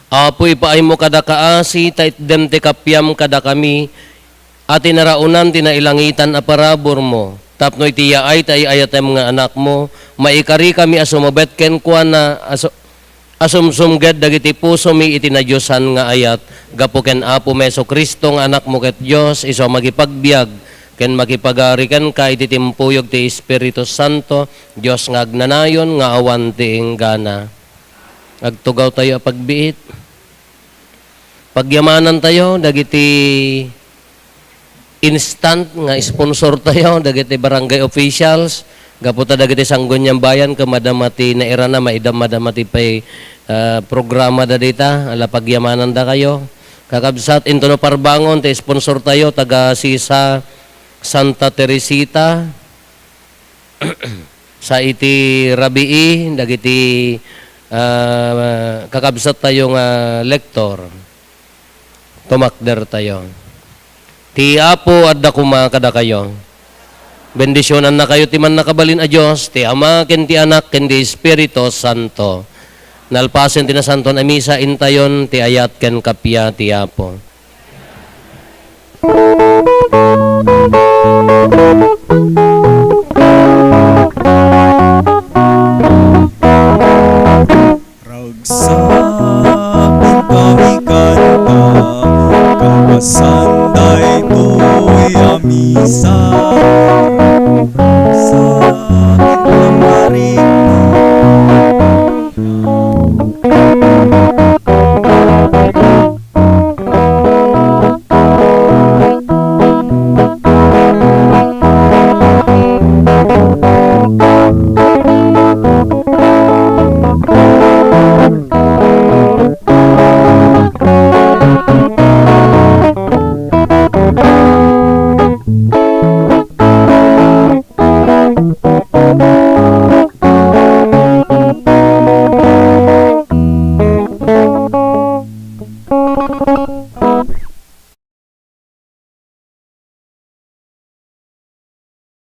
Apo, ipaaymo kada kaasi ta itdem ti kapiam kadakami, a ti naraonan ti nailangitan a paraburmo, tapno iti yaay ti ay-ayatem nga Anakmo, maikarikami a sumabet kenkuana a su-, a sumsumged dagiti pusomi iti nadiosan nga ayat, gapu ken Apomi Jesu-Cristo nga Anakmo ket Dios, isu a makipagbiag ken makipagari kenka iti timpuyog ti Espiritu Santo, Dios nga agnanayon nga awan ti inggana. Agtugawtayo a pagbiit. Pagyamanantayo dagiti instant nga sponsortayo, dagiti barangay officials, gapu ta dagiti Sangguniang Bayan, ken madama ti nairana, maidam madama ti pay, ah, programada dita, ala pagyamanandakayo. Kakabsat, intono parbangon ti sponsortayo, taga Sisa, Santa Teresita, sa iti rabii, dagiti, ah, kakabsattayo nga lektor, tumakdertayo. Ti Apo adda koma kadakayo. Bendisionannakayo ti Mannakabalin a Dios, ti Ama, ken ti Anak, ken ti Espiritu Santo. Nalpasen ti Nasantoan a Misa, intayon ti ayat ken kappia ti Apo. Ragsak